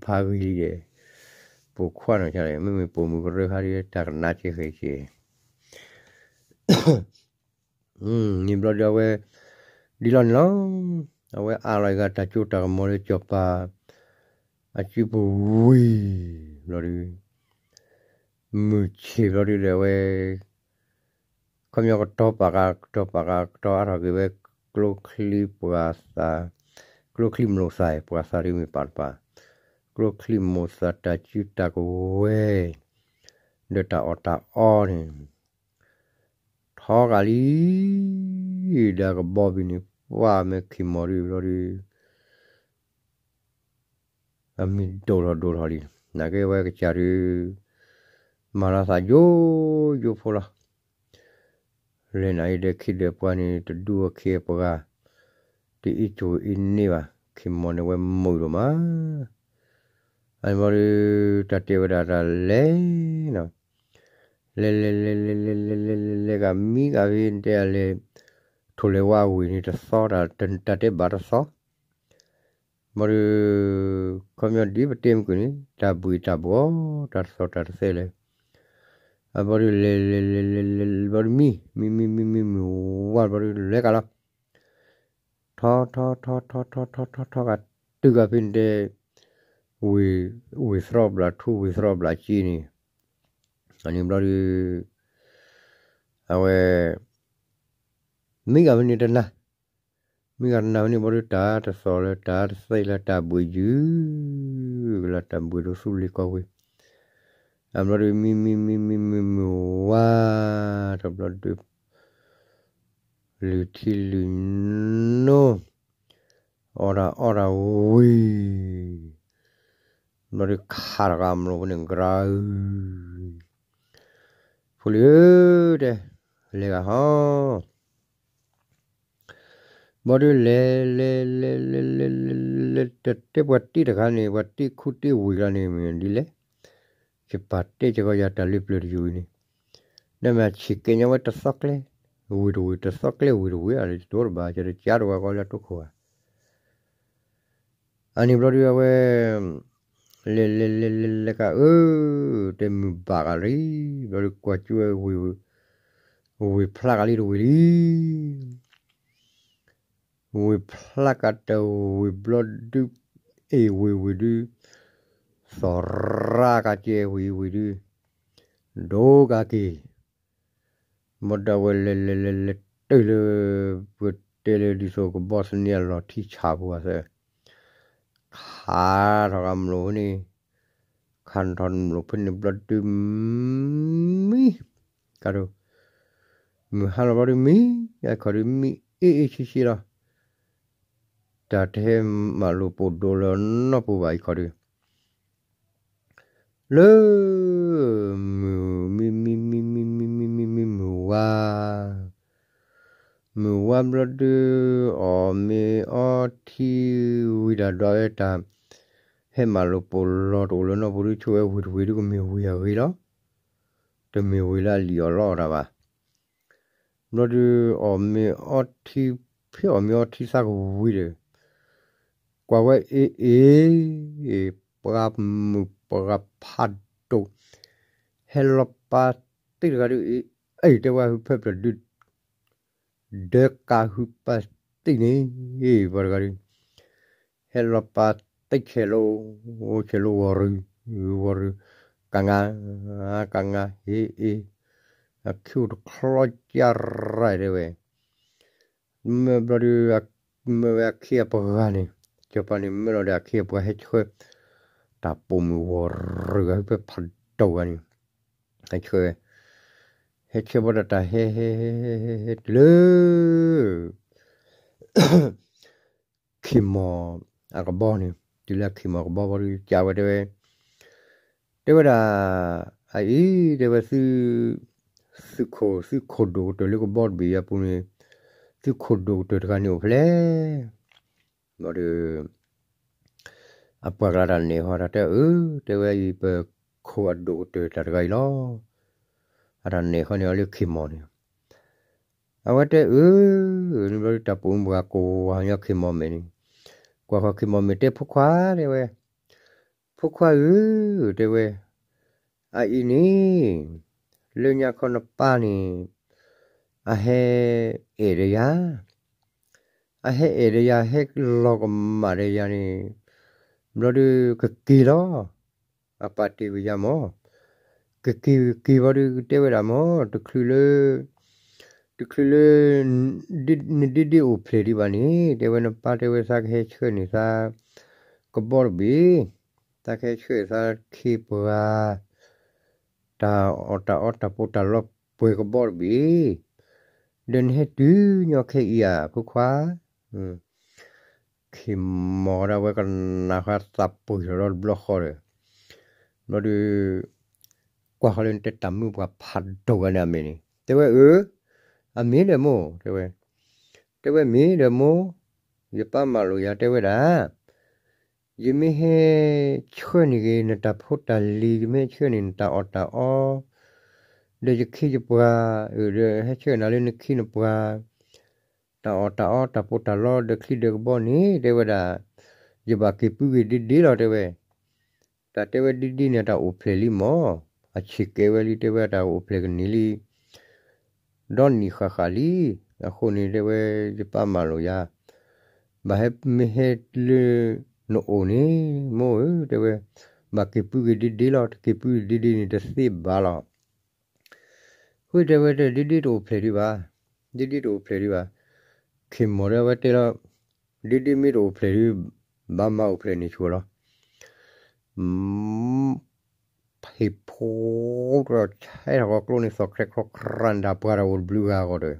ပိာ်ခွါနီၢ်ကၠၢ်ဒီး မ့မ့ၢ်ပိာ်မုၣ်ကရၢခါဒီး တၢ်ကနါက့ၤဃဲၤက့ၤ န့ၣ်ဘျီဒီးအဝဲ ဒ်လီၤန့ၣ်လီၤ. အဝဲအးလီၤအဂၤတၢ်စိတၢ်ကမီၤလၢစီၤပၤ အစုပူၤဝံၤဘျီဒီး မုၢ်ဆ့ၣ်ဘျီဒီး အဝဲ ခီပညီကတီၤပာ်ကၤ ကတီၤပာ်ကၤ ကတီၤအါထီၣ်က့ၤဝဲ ကျိချံပှၤသး ကျိချံမျိာ်သၣ် ပှၤသးဒ်မ့ၢ်ပာ်တပၤ ကျိချံမျိာ်သၣ်တၢ်စုတၢ်ကဝဲၤ ဒီးတၢ်အီၣ်တၢ်အီန့ၣ် ထီဂာ်လံ ဒီးကဘီဘံၣ်န့ၣ် ပှၢ်မ့ၢ်ခံမီၤဒုးဘျီဒုး အမံၤဒိၣ်ထီၣ်ဒိၣ်ထီၣ်လံ. နာ်က့ဝဲကစၢ်ဒုး မၤလီၤသးယိယိဖိလီၤ. လဲၤနၤအံၤဒီးခ့ဒီးပှၤန့ၣ် တဒူအခံအပှၤဂၤ တအ့ၣ်ကၠိအ့ၣ်န့ၢ်ဘၣ် ခံမီၤန့ၣ်ဝဲမုာ်ဒိၣ်မး အန့ၣ်ဘျီဒုး တၢ်တဲဝဲဒၣ်တၢ်လဲၤနီၤ လဲၤလဲၤလဲၤလဲၤလဲၤလဲၤလဲၤလဲၤဂၤမံဂၤဖဲတဲအလဲၤ ထိၣ်လဲၤဝါဝ့ၢ်န့ၣ်တသီ တၢ်တဲဘၣ်တသီ ဘျီဒုး ခီပညီဒ်ပတဲမုၢ်ကွံာ်န့ၣ် တၢ်ဘှံးတၢ်ဘှီ တၢ်တသီၣ်တၢ်တသဲလဲၣ် အဘျီဒုးလဲၤလဲၤလဲၤလဲၤလဲၤဘျီဒုးမံ မံမံမံမံမံဝါဘျီဒုးလဲၤကလီၤ ထီထီထီထီထီထီထီထီဂၤတုၤဂၤဖဲန့ၣ်တဲ ဝ့ၢ်သရီဘျၣ်ထူ ဝ့ၢ်သရီဘျၣ်က့န့ၣ် အန့ၣ်ဘျီဒုး အဝဲ မံဂၤဖဲန့ၣ်တနၤ, မံဂၤတနၤဖဲန့ၣ် ဘျီဒုးတၢ်တသီၣ်လၢတၢ်တသ့လၢတၢ်ဘှံးယုၢ် လၢတၢ်ဘှံးဒိၣ်သူလ့ၤကီၢ်ဝ့ၢ်, အဘျီဒုးမံမံမံမံမံမုၢ်ဝါ တဘျီဒုး လုၢ်ထံလုၢ်နိ အီၣ်တၢ်အီၣ်တၢ်ဝံၤ ဘျီဒုးခးတဂၤအမျိာ်ဖဲန့ၣ် ကရၢ ဖိလံၤဧၢ တဲ လဲၤဂၤဟီ ဘျီဒုးလဲၤလဲၤလဲၤလဲၤလဲၤလဲၤလဲၤ တတဲပှၤတ့ၢ်တခါန့ၣ် ပှၤတ့ၢ်ခူတ့ၢ်ဝံၤလီၤန့ၣ် မ့ၢ်ဒ်လဲၣ်, ယပာ်တဲာ်ကီယၤတၢ်လၢပျၢၤတယုၢ်အံၤန့ၣ်, ဒီးမ့ၢ်ဆံးကဲညါဝဲတသီကျဲ, ဝံၤတဝံၤ တသီကျဲဝံၤတဝံၤ အလၢယတိတဘၣ် ယတကးတဝဲကီလၢအတိခိၣ်ဧါ အန့ၣ်ဘျီဒုးအဝဲ လဲၤလဲၤလဲၤလဲၤလဲၤကးအၢ, တဲမုၢ်ဘၣ်ကးလံ, ဘျီဒုးကွၢ်ကၠူဝဲ ဝ့ၢ်ဖျါကးလံတဝံၤလံ, ဝ့ၢ်ဖျါကးတဝံၤဘျီဒုး အ့ၣ်ဝ့ၢ်ဝံၤဒုး သီၣ်ရၣ်ကးကဲဝံၤဝံၤဒုး ဒိကးက့ၤ ဘၣ်ဒီးဝဲလဲၤလဲၤလဲၤလဲၤတုၤလၢ ပတဲလၢဒ်သိးကဘီသန့အလီၢ်ထံဆၣ်ပူၤအသး, ခးထီၣ်ကမျိးဖဲန့ၣ်, ခးထီၣ်မျိးဖဲန့ၣ်ဘျီဒုး မံ, ကးဒိၣ်, မုၢ်ဟါလီၤဘျီဒုးမံ, အံၤခီဒုးမံအ့ၣ်အ့ၣ်ဆ့ဆ့လီၤ, တၢ်တဟဲမၤလိာ်ပိာ်ဒိၣ်လၢနီၢ်ပူၤဘၣ်အံၤခီဒုး လၢ မုၢ်မံမံမံမံမံမံမံမံမံမုၢ်ဝါ, မုၢ်ဝါဘျီဒုး အီၣ်မ့ၤအီထံဝံၤတၢ်ဒွးဝဲတၢ် ဟဲမၤလိာ်ပိာ်လီၤတအိၣ်လၢနီၢ်ပူၤဒုး ဆိဝဲဝ့ၢ်တဝ့ၢ်ဒုးကမ့ၢ်ဝ့ၢ်အဂ့ၤလီၤ, တမ့ၢ်ဝ့ၢ်လၢအလံၣ်အီၣ်လီအီၣ်တၢ်ဘၣ်. ဘျီဒုး အီၣ်မ့ၤအီထံ ဖဲအီၣ်မ့ၤအီထံသးကဝံၤဒီး ကွၢ်ဝဲအ့ၣ်အ့ၣ် ပှၤမုၣ်ပှၤဖးဒိၣ် ဟဲလီၤပာ်တံၢ်တဂၤဒုး အ့ၣ်တဲဝဲဟုဖၢဖျၢၣ်ဒုး ဒၢကးဟုပာ်တံၢ်န့ၣ် ပှၤတဂၤဒုး ဟဲလီၤပာ်တံၢ်ဆဲးလိ ဆဲးလိဝီၤရူၤ ဝီၤရူၤ ကငါ ကငါ ဟ့ၣ်အ့ၣ် အခံအိၣ်တချီကၢ်ရၢ်တဲဝဲ မ့ၢ်ဘျီဒုး မ့ၢ်ဝဲအခ့အပှၤန့ၣ် စီၤပၤန့ၣ်မ့ၢ်လီၤဒီးအခ့အပှၤဟဲဆှၢ တၢ်ပိာ်မုၣ်ဝီၤရူၤအဟုဖၢဖးဒိၣ်ဂၤန့ၣ် ဟဲဆှၢ ဟဲဆှၢဘၣ်ဒီးတၢ်ဟဲဟဲဟဲဟဲဟဲတုၤလၢ ခ့ၢ်မီၢ်အကဘီန့ၣ် တုၤလၢခ့ၢ်မီၢ်အကဘီဘျီဒုး ကးဝဲတဲဝဲ တဲဝဲဒၣ် အအံၤ တဲဝဲ သု သုးခိၣ် သုးခိၣ်ဒိၣ်ကတၢၢ်လၢကဘီတဘ့ၣ်အပူၤန့ၣ် သုးခိၣ်ဒိၣ်ကတၢၢ်တဂၤန့ၣ်အိၣ်ဖဲလဲၣ် ဘျီဒီး အပှၤကျါတၢ်နဲၣ်ဟီတၢ်တဲအၢ တဲဝဲအံၤ ပခိၣ်အဒိၣ်ကတၢၢ်တၢ်တဂၤအံၤလီၤ. အတၢ်နဲၣ်ဃီန့ၣ်အီၤလၢခ့ၢ်မီၢ်န့ၣ် အဝဲတဲအၢ န့ၣ်ဘျီဒုးတၢ်ပိာ်မုၣ်ပှၤကိးဝၤညီခ့ၢ်မီၢ်မဲာ်န့ၣ် ကွၢ်ဃီခ့ၢ်မီၢ်မဲာ်တဲဖိခွါတဲဝဲ ဖိခွါဧၢ တဲဝဲ အအံၤန့ၣ် လၢညါခီနပၢ်န့ၣ် အဟဲအဲၣ်ဒီးယၤ အဟဲအဲၣ်ဒီးယၤ ဟဲလီၤကမၣ်ဒီးယၤန့ၣ် ဘျီဒုးကက့ၤလီၤ အပၢ်တ့ၢ်ဝဲယၤမၢ် ကက့ၤက့ၤဘျီဒုးကတဲဝဲဒၣ်မၢ် တချုးလၢ တချုးလၢ နဒ့ဒ့အိၣ်ဖျဲၣ်ဒံးဘၣ်န့ၣ် တဲဝဲနပၢ်တဲဝဲသးကဟဲဆှၢန့ၢ်သး ကဘီတဘ့ၣ် သးကဟဲဆှၢသးခ့ပှၤ တၢ်အီၣ်တၢ်အီတၢ်ပိာ်တၢ်လီပှဲၤကဘီတဘ့ၣ် ဒီးနဟဲတုၤညီခဲအံၤဧါ ဖိခွါ ခ့ၢ်မီၢ်ဒၣ်ဝဲကနၣ်ဃီသးပှ့ၤထီၣ်လီၤတဘျီဃီဒီး ဘျီဒုး ကွၢ်ဃီလၢနတဲတၢ်မုၣ်ပှၤဖးဒိၣ်ဂၤန့ၣ်အမဲာ်န့ၣ် တဲဝဲအၢ အမ့ၢ်ဒီးမိၢ် တဲဝဲ တဲဝဲမ့ၢ်ဒီးမိၢ် ယပၢ်မၢလိာ်ယၤတဲဝဲဒၣ် ယမ့ၢ်ဟဲဆှၢန့ၢ်က့ၤနတၢ်ဖိတၢ်လံၤ ယမ့ၢ်ဟဲဆှၢန့ၢ်နတၢ်အီၣ်တၢ်အီ ဒီးယခ့ယပှၤ ဒီးဟဲဆှၢနၤလၢနခ့နပှၤ တၢ်အီၣ်တၢ်အီတၢ်ပိာ်တၢ်လီဒီးချံဒီးကဘီန့ၣ် တဲဝဲဒၣ် ယဘၣ်က့ၤပုၢ်က့ၤဒ့ဒ့လီၤတဲဝဲ တၢ်တဲဝဲဒ့ဒ့န့ၣ် တၢ်အိၣ်ဖျဲၣ်လံမၢ် အဆံးကဲဝဲလံ တဲဝဲတၢ်အိၣ်ဖျဲၣ်ကန့ၢ်လံ ဒီနံၣ်ဃၣ်ဃၣ်လံ အဃိန့ၣ်တဲဝဲ ယပၢ်မၢလိာ်ယၤ ဘၣ်ဟဲမ့ၢ်ဟဲလၢနအိၣ်န့ၣ် မိၢ်ဧၢ တဲဝဲ ဘၣ်က့ၤပုၢ်က့ၤဒ့ဒ့လီၤ တက့ၤပုၢ်က့ၤဒ့ဒ့န့ၣ်တသ့ဘၣ်လီၤ ဝံၤတဲဝဲတဲ ဒ့ဒ့တအိၣ်ဖျဲၣ်ဒံးဘၣ်, ဒ့ဒ့တအိၣ်ဖျဲၣ်ဒံးဘၣ်. ခ့ၢ်မီၢ်ဒီးအဝဲတဲလီၤ, ဒ့ဒ့မ့ၢ်တအိၣ်ဖျဲၣ်ဒံး ဘၣ်မၤအိၣ်ဖျဲၣ်န့ၣ်ဆိလီၤ. ဖ့ၣ်ဖိဒီးဆဲထီၣ်ကီးကျိန့ၣ် သီၣ်ခရဲၣ်ချီၣ်ခရၣ်န့ၣ် တၢ်ပှၤတၢ်အိၣ်တဘျုးဂၤဂီၢ်ဒီး, အိၣ်တဘျုးဂၤဂီၢ်ဒီး,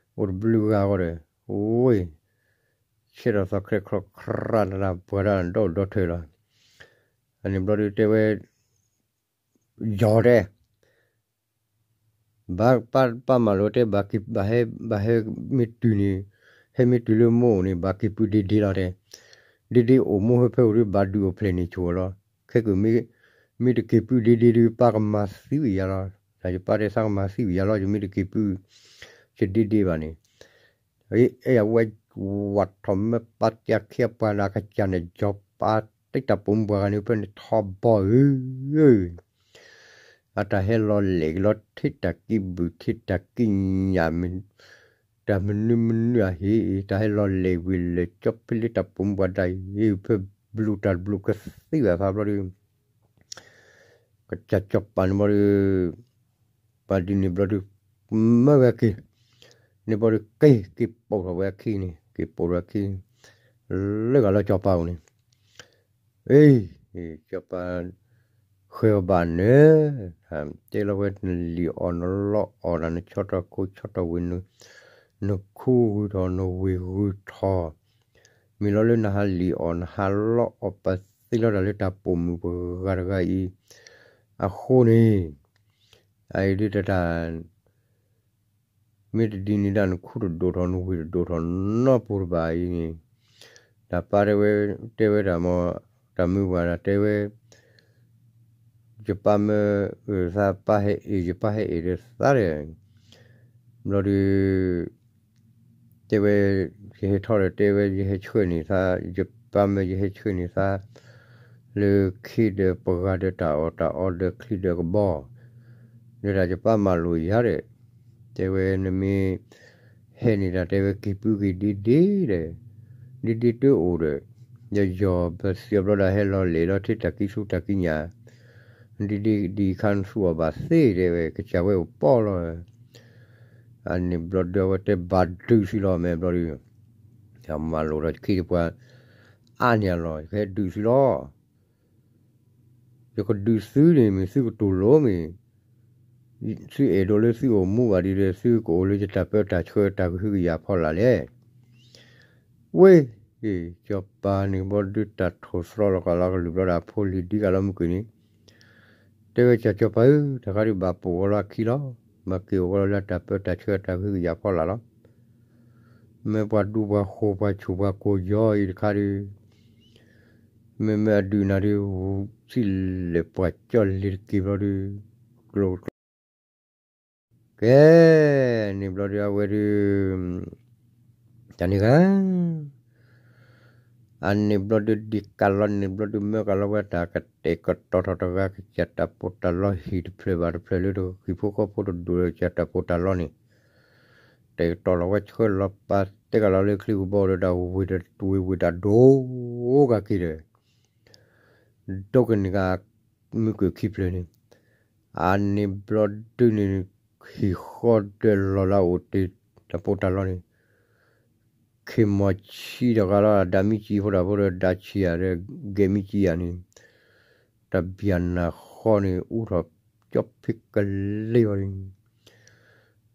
အိၣ်, ဆဲထီၣ်သီၣ်ခရဲၣ်ချီၣ်ခရၣ်န့ၣ် တၢ်ပှၤတၢ်ဒီဒီထၢလီၤ. အန့ၣ်ဘျီဒုးတဲဝဲ ယီၤတဲ ဘၣ်ပၢ်ပၢ်မၤလိာ်တဲ ဘၣ်က့ၤဘၣ်ဟဲ ဘၣ်ဟဲမ့ၢ်တုၤန့ၣ်, ဟဲမ့ၢ်တုၤလၢမိၢ်အိၣ်န့ၣ် ဘၣ်က့ၤပုၢ်ဒ့ဒ့လီၤတဲ, ဒ့ဒ့အိၣ်မိၢ်ဟၢဖၢအိၣ်ဒီး ဘၣ်ဒုးအိၣ်ဖျဲၣ်န့ၣ်ဆိလီၤ. ခဲကမ့ၢ်, မ့ၢ်တက့ၤပုၢ်ဒ့ဒ့ဒီး ပၢ်ကမၤသံဝံၤယၤလီၤ. ယပၢ်တဲသးကမၤသံဝံၤယၤလီၤ, ယမ့ၢ်တက့ၤပုၢ် ယဒ့ဒ့ဘၣ်န့ၣ် အဝဲဝးထီၣ်မၢပၢ်တၢ်ခံပှၤလၢကစၢ်န့ၣ် ယီၤပၢ်တၢ်ပိာ်မုၣ်ပှၤဂၤန့ၣ် ဖဲန့ၣ်ထီဘီဧၢ, အတၢ်ဟဲလီၤလဲၣ်က့ၤလီၤထံၣ်တၢ်ကံၢ်ဘုၣ်ထံၣ်တၢ်ကံၢ်ညၣ်မ့ၢ် တၢ်မနုၤမနုၤအဟ့ၣ် တၢ်ဟဲလီၤလဲၣ်ဝံၤလၢာ်ကၠီဖဲလၢတၢ်ပိာ်မုၣ်ပှၤဒၣ်အံၤ ဖဲဘျုးတၢ်ဘျုးကသံဘၣ်သးဘျီဒီး ကစၢ်စီၤပၤန့ၣ်ဘျီဒီး ပှၤဒ်န့ၣ်ဘျီဒီး မၢဝဲက့ၤ, န့ၣ်ဘျီဒီး က့ၤက့ၤပိာ်ထီၣ်ဝဲအခံန့ၣ် က့ၤပိာ်ထီၣ်ဝဲအခံန့ၣ် လၢဂၤလၢစီၤပၤအအိၣ်န့ၣ်, အ့, စီၤပၤ ဃဲၤအီၤဘၣ်န့ၣ်, တဲလီၤဝဲနလံၣ်အီၣ်နလီအီၣ်တၢ် နဆီထီၣ်ခိဆီထီၣ်ဝ့ၢ် နခူဂုာ်ထီၣ် နဝ့ၢ်ဂုာ်ထီၣ်, မ့ၢ်လီၤလၢနဟးလံၣ်အီၣ် နဟးလီအီၣ်ပသ့လီၤတၢ်လၢတၢ်ပိာ်မုၣ်ပှၤဂၤတဂၤအံၤ အဃိန့ၣ်, အအံၤဒ်တၢ် မ့ၢ်တဒ်န့ၣ်ဒၣ် နခူတဒိၣ်ထီၣ်နဝ့ၢ်တဒိၣ်ထီၣ်နီတပူၤတဘၣ်အံၤန့ၣ်, တၢ်ပၢ်တဲဝဲ, တဲဝဲတၢ်မ့ၢ်, တၢ်မုၢ်ပှၢ်တၢ်တဲဝဲ ယပၢ်မၢအသးပၢ်ဟဲအ့ၣ် ယပၢ်ဟဲအ့ၣ်ဒီးသးဒီး, ဘျီဒီး တဲဝဲ, ယဟဲထီၣ်ဒီးတဲဝဲ ယဟဲဆှၢန့ၢ်သး, ယပၢ်မၢယဟဲဆှၢန့ၢ်သး လၢခ့ဒီးပှၤဂၤဒီးတၢ်အီၣ်တၢ်အီဒီးချံဒီးကဘီ, ဒီးတၢ်ယပၢ်မၤလိာ်ယၤဒီး, တဲဝဲနမ့ၢ် ဟဲန့ၢ်တၢ်တဲဝဲက့ၤပုၢ်က့ၤဒ့ဒ့ဒီး, ဒ့ဒ့တအိၣ်ဒီး, ယယီၤပသံအဘျီဒီးဟဲလီၤလဲၤလီၤထံၣ်တၢ်ကံၢ်ဆူၣ်တၢ်ကံၢ်ညၣ်, ဒ့ဒ့ဒ်ခါနသူအီၤဘၣ်သ့တဲဝဲ ကစၢ်ဝဲအိၣ်ပီၣ်လီၤ, အန့ၣ်ဘျီဒီးအဝဲတဲဘၣ်ဒုးသုလီၤ မ့ၢ်ဘျီဒီး, ယမၤလိာ်ဒီးယခံတပှၤ အါန့ၢ်အလီၢ် ယကဟဲဒုးသုလီၤ ယကဒုးသုန့ၣ် မ့ၢ်သုကတူၢ်လိာ်မ့ၢ်, သုအဲၣ်ဒိးလၢသုအိၣ်မူဘၣ်ဒ်ဒီး သုကအိၣ်လၢယတၢ်ပၢတၢ်ဆှၢတၢ်ကဟုကယာ်ဖီလာ်လဲၣ်. ဝ့ၢ်, စီၤပၤန့ၣ်ဘျီဒုးတၢ်ထိၣ်သတြီၤလီၤကလီကလုၢ်ဘျီဒီးအဖိလံၤဒ်ကလီမုၢ်ကွံာ်န့ၣ်, တဲဝဲကၢ်စီၤပၤဧၢ, တၢ်ခါဒုးဘၣ်ပိာ်ဝဲလီၤအခံလီၤ, ဘၣ်က့ၤအိၣ်ဝဲလီၤလၢတၢ်ပၢတၢ်ဆှၢတၢ်ကဟုကယာ်ဖီလာ်လီၤ. မ့ၢ်ပှၤဒူပှၤဃိၤပှၤဆူၣ်ပှၤကိၢ်ယီၤအံၤတခါဒီး, မ့မ့ၢ်အဒုးနၤဒီး ထံၣ်လဲၤပှၤကၠီၣ်လ့ၤတက့ၢ်ဘျီဒီး, ကျိၤကျိၤ, ကဲ, န့ၣ်ဘျီဒီးအဝဲဒီး, တၢ်န့ၣ်ဂၤ အန့ၣ်ဘျီဒုးဒံးကလီန့ၣ်ဘျီဒုးမၢကလီဝဲတၢ်ကတဲာ်ကတီၤထီၣ်တဂၤ ကစၢ်တၢ်ပီးတၢ်လီဟံၣ်တဖျၢၣ်ဘၣ်တဖျၢၣ်လၢတကဃံၤဖိဃီဖိတဒူၣ်ဒီးကစၢ်တၢ်ပီးတၢ်လီန့ၣ်, တဲာ်ကတီၤလီၤဝဲဆှၢလီၤပာ်တဲကလီၤလၢချံကဘီဒီးတၢ်ဝ့ၢ်တဝ့ၢ်ဝ့ၢ်တၢ်ဒိၣ်ကက့ၤဒီး ဒိကနံၣ်ဂၤ မုၢ်ကွံာ်ခံဖျၢၣ်န့ၣ်, အန့ၣ်ဘျီဒုးန့ၣ် ဟံၣ်ဃီဒီးလီၤလၢအအိၣ်တ့ၢ်တၢ်ပီးတၢ်လီန့ၣ်, ခ့ၢ်မီၢ်ဆံးတဂၤလီၤ ဒၣ်မံကံဖိတၢ်ဖိဒီးဒၣ်ဆံးယၤဒီး ဂဲၤမံကံယၤန့ၣ်, တၢ်ဘံၣ်နၢ်ဃီန့ၣ် အူထီၣ်ကၠီဖံးကလ့ဝဲန့ၣ်,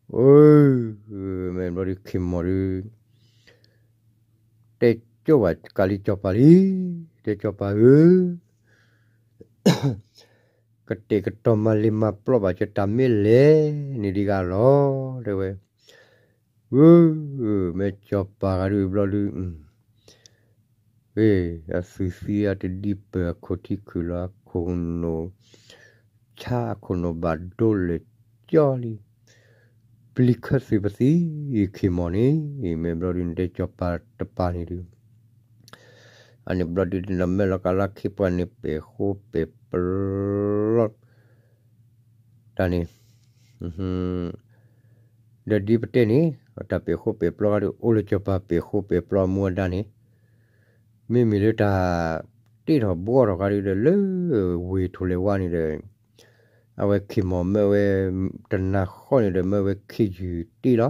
အၢ, မ့ၢ်ဘျီဒုးခ့ၢ်မီၢ်ဒုး တဲကၠီဘၣ်ကးလံစီၤပၤလံ, တဲစီၤပၤဧၢ, ကတဲာ်ကတီၤမၤလ့ၤမၤပျီဘၣ်ကတၢ်မ့ၢ်လဲၣ်န့ၣ်ဒ်ဂၤလီၤ, တဲဝဲ, အၢ, မ့ၢ်စီၤပၤဂၤဒုးဘျီဒုး အသုးသံအတဒံပၢၢ်အခိၣ်ထံခုၣ်လီၤအခိၣ်နူာ်, ဆါအခိၣ်နူာ်ဘၣ်ဒိလဲၣ်ကၠီလံ, ပျံၤခၢၣ်သ့ၣ်ပသံ, ခ့ၢ်မီၢ်န့ၣ်, မ့ၢ်ဘျီဒုးနတဲစီၤပၤတပၤန့ၣ်ဒုး အန့ၣ်ဘျီဒုးနမၢလီၤကလီခ့ပှၤန့ၣ်ပဲာ်ဃိပဲာ်ပျီ တၢ်န့ၣ်, ဒီးဒ်ပတဲန့ၣ်, တၢ်ပဲာ်ဃိပဲာ်ပျီဂၤဒီး အိၣ်လၢစီၤပၤပဲာ်ဃိပဲာ်ပျီမူအဒါန့ၣ်, မ့မ့ၢ်လၢတၢ်တ့ထီၣ်ဘှီထီၣ်ဂၤဒီး လၢဝ့ၢ်ထိၣ်လဲၤဝါန့ၣ်ဒီး, အဝဲခ့ၢ်မီၢ်မၢဝဲ တနၤဃီန့ၣ်ဒီး မၢဝဲခ့ယုၢ်တ့ၢ်လီၤ.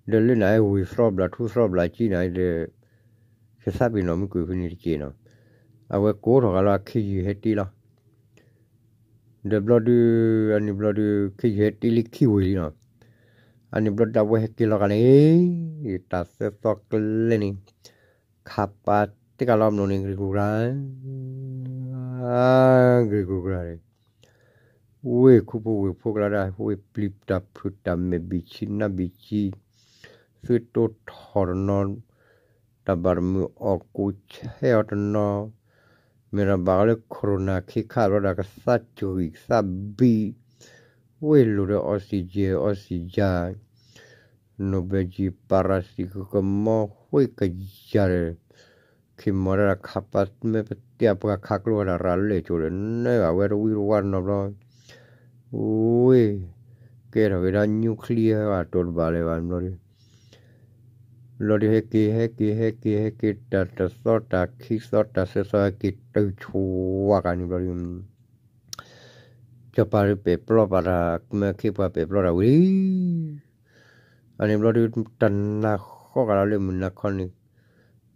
ဒီးလၢနအဲၣ်ဝ့ၢ်သြီဘျးထူသြီဘျးကံနၤဒီး ကသးပ့ၤနီၣ်မုၢ်ကွံာ်ဖဲန့ၣ်တက့ၢ်နီၤ. အဝဲကိးထီၣ်ဃာ်လီၤ ခ့ယုၢ်ဟဲတ့ၢ်လီၤ. ဒီးဘျီဒုး အန့ၣ်ဘျီဒုး ခ့ယုၢ်ဟဲတ့ၢ်လံခံဝ့ၢ်လံနီၤ. အန့ၣ်ဘျီဒုး အဝဲဟဲက့ၤလီၤဂာ်န့ၣ် တၢ်သၢသီကျဲန့ၣ် ခးပာ်တ့ၢ်ကလီၤမလိၣ်န့ၣ် ကရံၣ်ကရၣ် ကရံၣ်ကရၣ်န့ၣ် ဝ့ၢ်ခူဖိဝ့ၢ်ဖိကျါဒၣ် ဝ့ၢ်ပျံၤတၢ်ဖုးတၢ်မဲာ်ဘံၣ်ဆံနါဘံၣ်ဆံ သုတိၢ်ထီၣ်တနီၤ တၢ်ဘၣ်တမုာ်အီၣ်ကိးဆဲးအီၤတနီၤ မ့ၢ်ဒီးဘၣ်ဃီလၢ corona ခ့ခါဘျီဒီး ကသးစရံၣ်ကသးဘံၣ် ဝ့ၢ်လိၤဒီး oxygen oxygen နိၣ်ဘဲၣ်ကံၣ် ပၤရၤစံၣ် ကကမီၤ ဝ့ၢ်ကယၤဒီး ခ့ၢ်မီၢ်ဒၣ်ခးပာ်မ့ၢ်ပတဲပှၤခးကျိဝဲဒၣ်ရၤလဲၣ်ကၠိဒီး နဲၣ်ဂၤဝဲတဝံတဝါတနီၤဘျီ ဝ့ၢ် ကဲထီၣ်က့ၤဒၣ် nuclear အတိာ်တဘၣ်လၢၤဘၣ်ဘျီဒုး ဘျီဒုး ဟဲက့ၤ ဟဲက့ၤ ဟဲက့ၤ ဟဲက့ၤ တၢ်တသီတၢ်ခံသီတၢ်သၢသီ ဟဲက့ၤတုၤဆူဝါကန့ၣ်ဘျီဒုး စီၤပၤဒုးပဲာ်ပျီပာ်တၢ် မၢခ့ပှၤပဲာ်ပျီတၢ်ဝံၤလံ. အန့ၣ်ဘျီဒုး တနၤဃီကဒီးလၢမုၢ်နၤခီန့ၣ်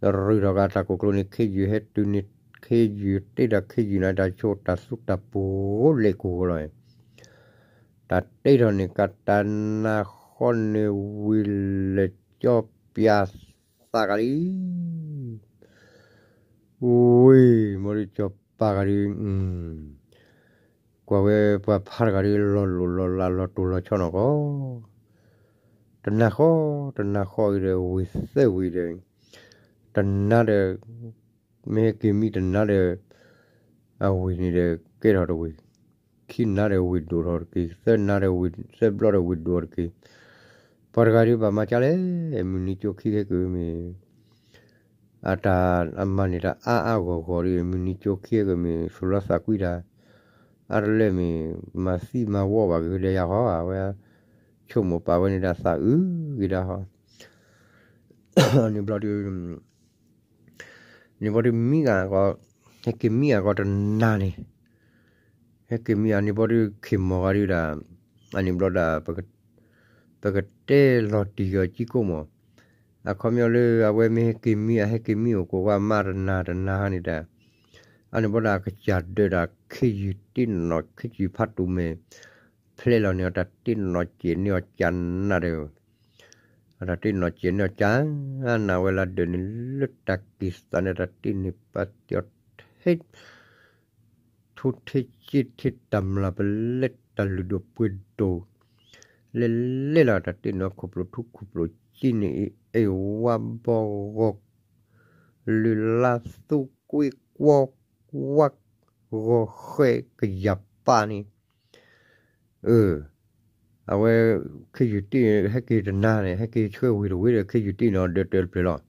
ရုၢ်ထီၣ်ကဒီးတၢ်ကိၢ်ကျိန့ၣ် ခ့ယုၢ်ဟဲတုၤန့ၣ် ခ့ယုၢ်တ့ၢ်ဒီး ခ့ယုၢ်န့ၣ်တၢ်ဆိတၢ်ပူၤလဲၤကိၢ်လီၤ တၢ်တ့ထီၣ်န့ၣ် ကတနၤဃီန့ၣ်ဝံၤလဲၤ ကၠီပၠးသးကလံ ဝံၤ မ့ၢ်ဒုး စီၤပၤဂၤဒုး ကွၢ်ဝဲပှၤဖးတဂၤဒုး လီၤလိၣ်လီၤလးလီၤတိၢ်လီၤဆီနီၢ်ကီး တနၤဃီ တနၤဃီအံၤဒီး ဝ့ၢ်သၢဝ့ၢ်ဒီး တနၤဒီး မ့ၢ်ဟဲက့ၤမံတနၤဒီး အဝ့ၢ်န့ၣ်ဒီး ကဲထီၣ်တဝ့ၢ်, ခံနၤဒီးဝ့ၢ်ဒိၣ်ထီၣ်တက့ၢ်, သၢနၤဒီးဝ့ၢ်, သၢဘျီဒီးဝ့ၢ်ဒိၣ်ထီၣ်တက့ၢ်. ပှၤတဂၤဒုးဘၣ်မၤကၢ်လဲၣ်, မုၢ်နံၤကၠိခံဟဲက့ၤမ့ၢ် အတၢ်အမၤန့ၣ်တၢ်အါအါဂီၢ်ဂီၢ်ဒီး မုၢ်နံၤကၠိခံဟဲက့ၤမ့ၢ် သူၣ်လီသးကွံတၢ် အါတလၢမ့ၢ် မၤသံမၤဝီဘၣ်က့ၤဒီးယၤဃီ အဝဲ ဆိကမိၣ်ပာ်ဝဲန့ၣ်ဒၣ်သးအုးက့ၤဒၣ်ဃီ န့ၣ်ဘျီဒုး န့ၣ်ဘျီဒုးမံဂၤကီး, ဟဲက့ၤမံဂၤကီးတနၤန့ၣ်, ဟဲက့ၤမံအန့ၣ်ဘျီဒုး ခ့ၢ်မီၢ်ဂၤဒုးဒၣ်, အန့ၣ်ဘျီဒၣ် ပကတဲလီၤတံၢ်အီၤကံကိၣ်မီၢ်, အခီပညီလၢအဝဲမ့ၢ်ဟဲက့ၤမံ အဟဲက့ၤမံအိၣ်ကိးဝဲမးတနၤတနၤန့ၣ်ဒၣ်, အန့ၣ်ဘျီဒၣ်အကစၢ်ဒၢးဒၣ်ခ့ယုၢ်တ့ၢ်နီၢ် ခ့ယုၢ်ဖးတူၢ်မဲာ် ဖျဲးလီၤန့ၣ်အီၤ တၢ်တ့ၢ်နီၢ်စဲးန့ၢ်အီၤကၢ်နးဒီး အတၢ်တ့ၢ်နီၢ်စဲးန့ၢ်အီၤကၢ်နးဝဲလၢဒၢးန့ၣ် လၢတၢ်က့ၤသးန့ၣ် တၢ်တ့ၢ်န့ၢ်ပာ်စၢၤအီၤထဲ ထူထဲက့ထဲတၢ်မျၢ်ပလဲတၢ်လုၢ်ဒိၣ်ပှ့ၤဒိၣ် လဲၤလဲၤလီၤ တၢ်တ့ၢ်န့ၢ်အီၤခိၣ်ဖျိၣ်ထူခိၣ်ဖျိၣ်က့န့ၣ် အ့ၣ်ဝါဘီဂီၢ် လုၢ်လါသူကွ့ကွီဝါ ဂီၤဃဲကယၤပာ်န့ၣ် အဝဲ ခ့ယုၢ်တ့ၢ် ဟဲက့ၤတနၤန့ၣ် ဟဲက့ၤဆှၢဝ့ၢ်တဝ့ၢ်ဒီး ခ့ယုၢ်တ့ၢ်န့ၣ် အဒၢးတၢတဖျၢၣ်လီၤ.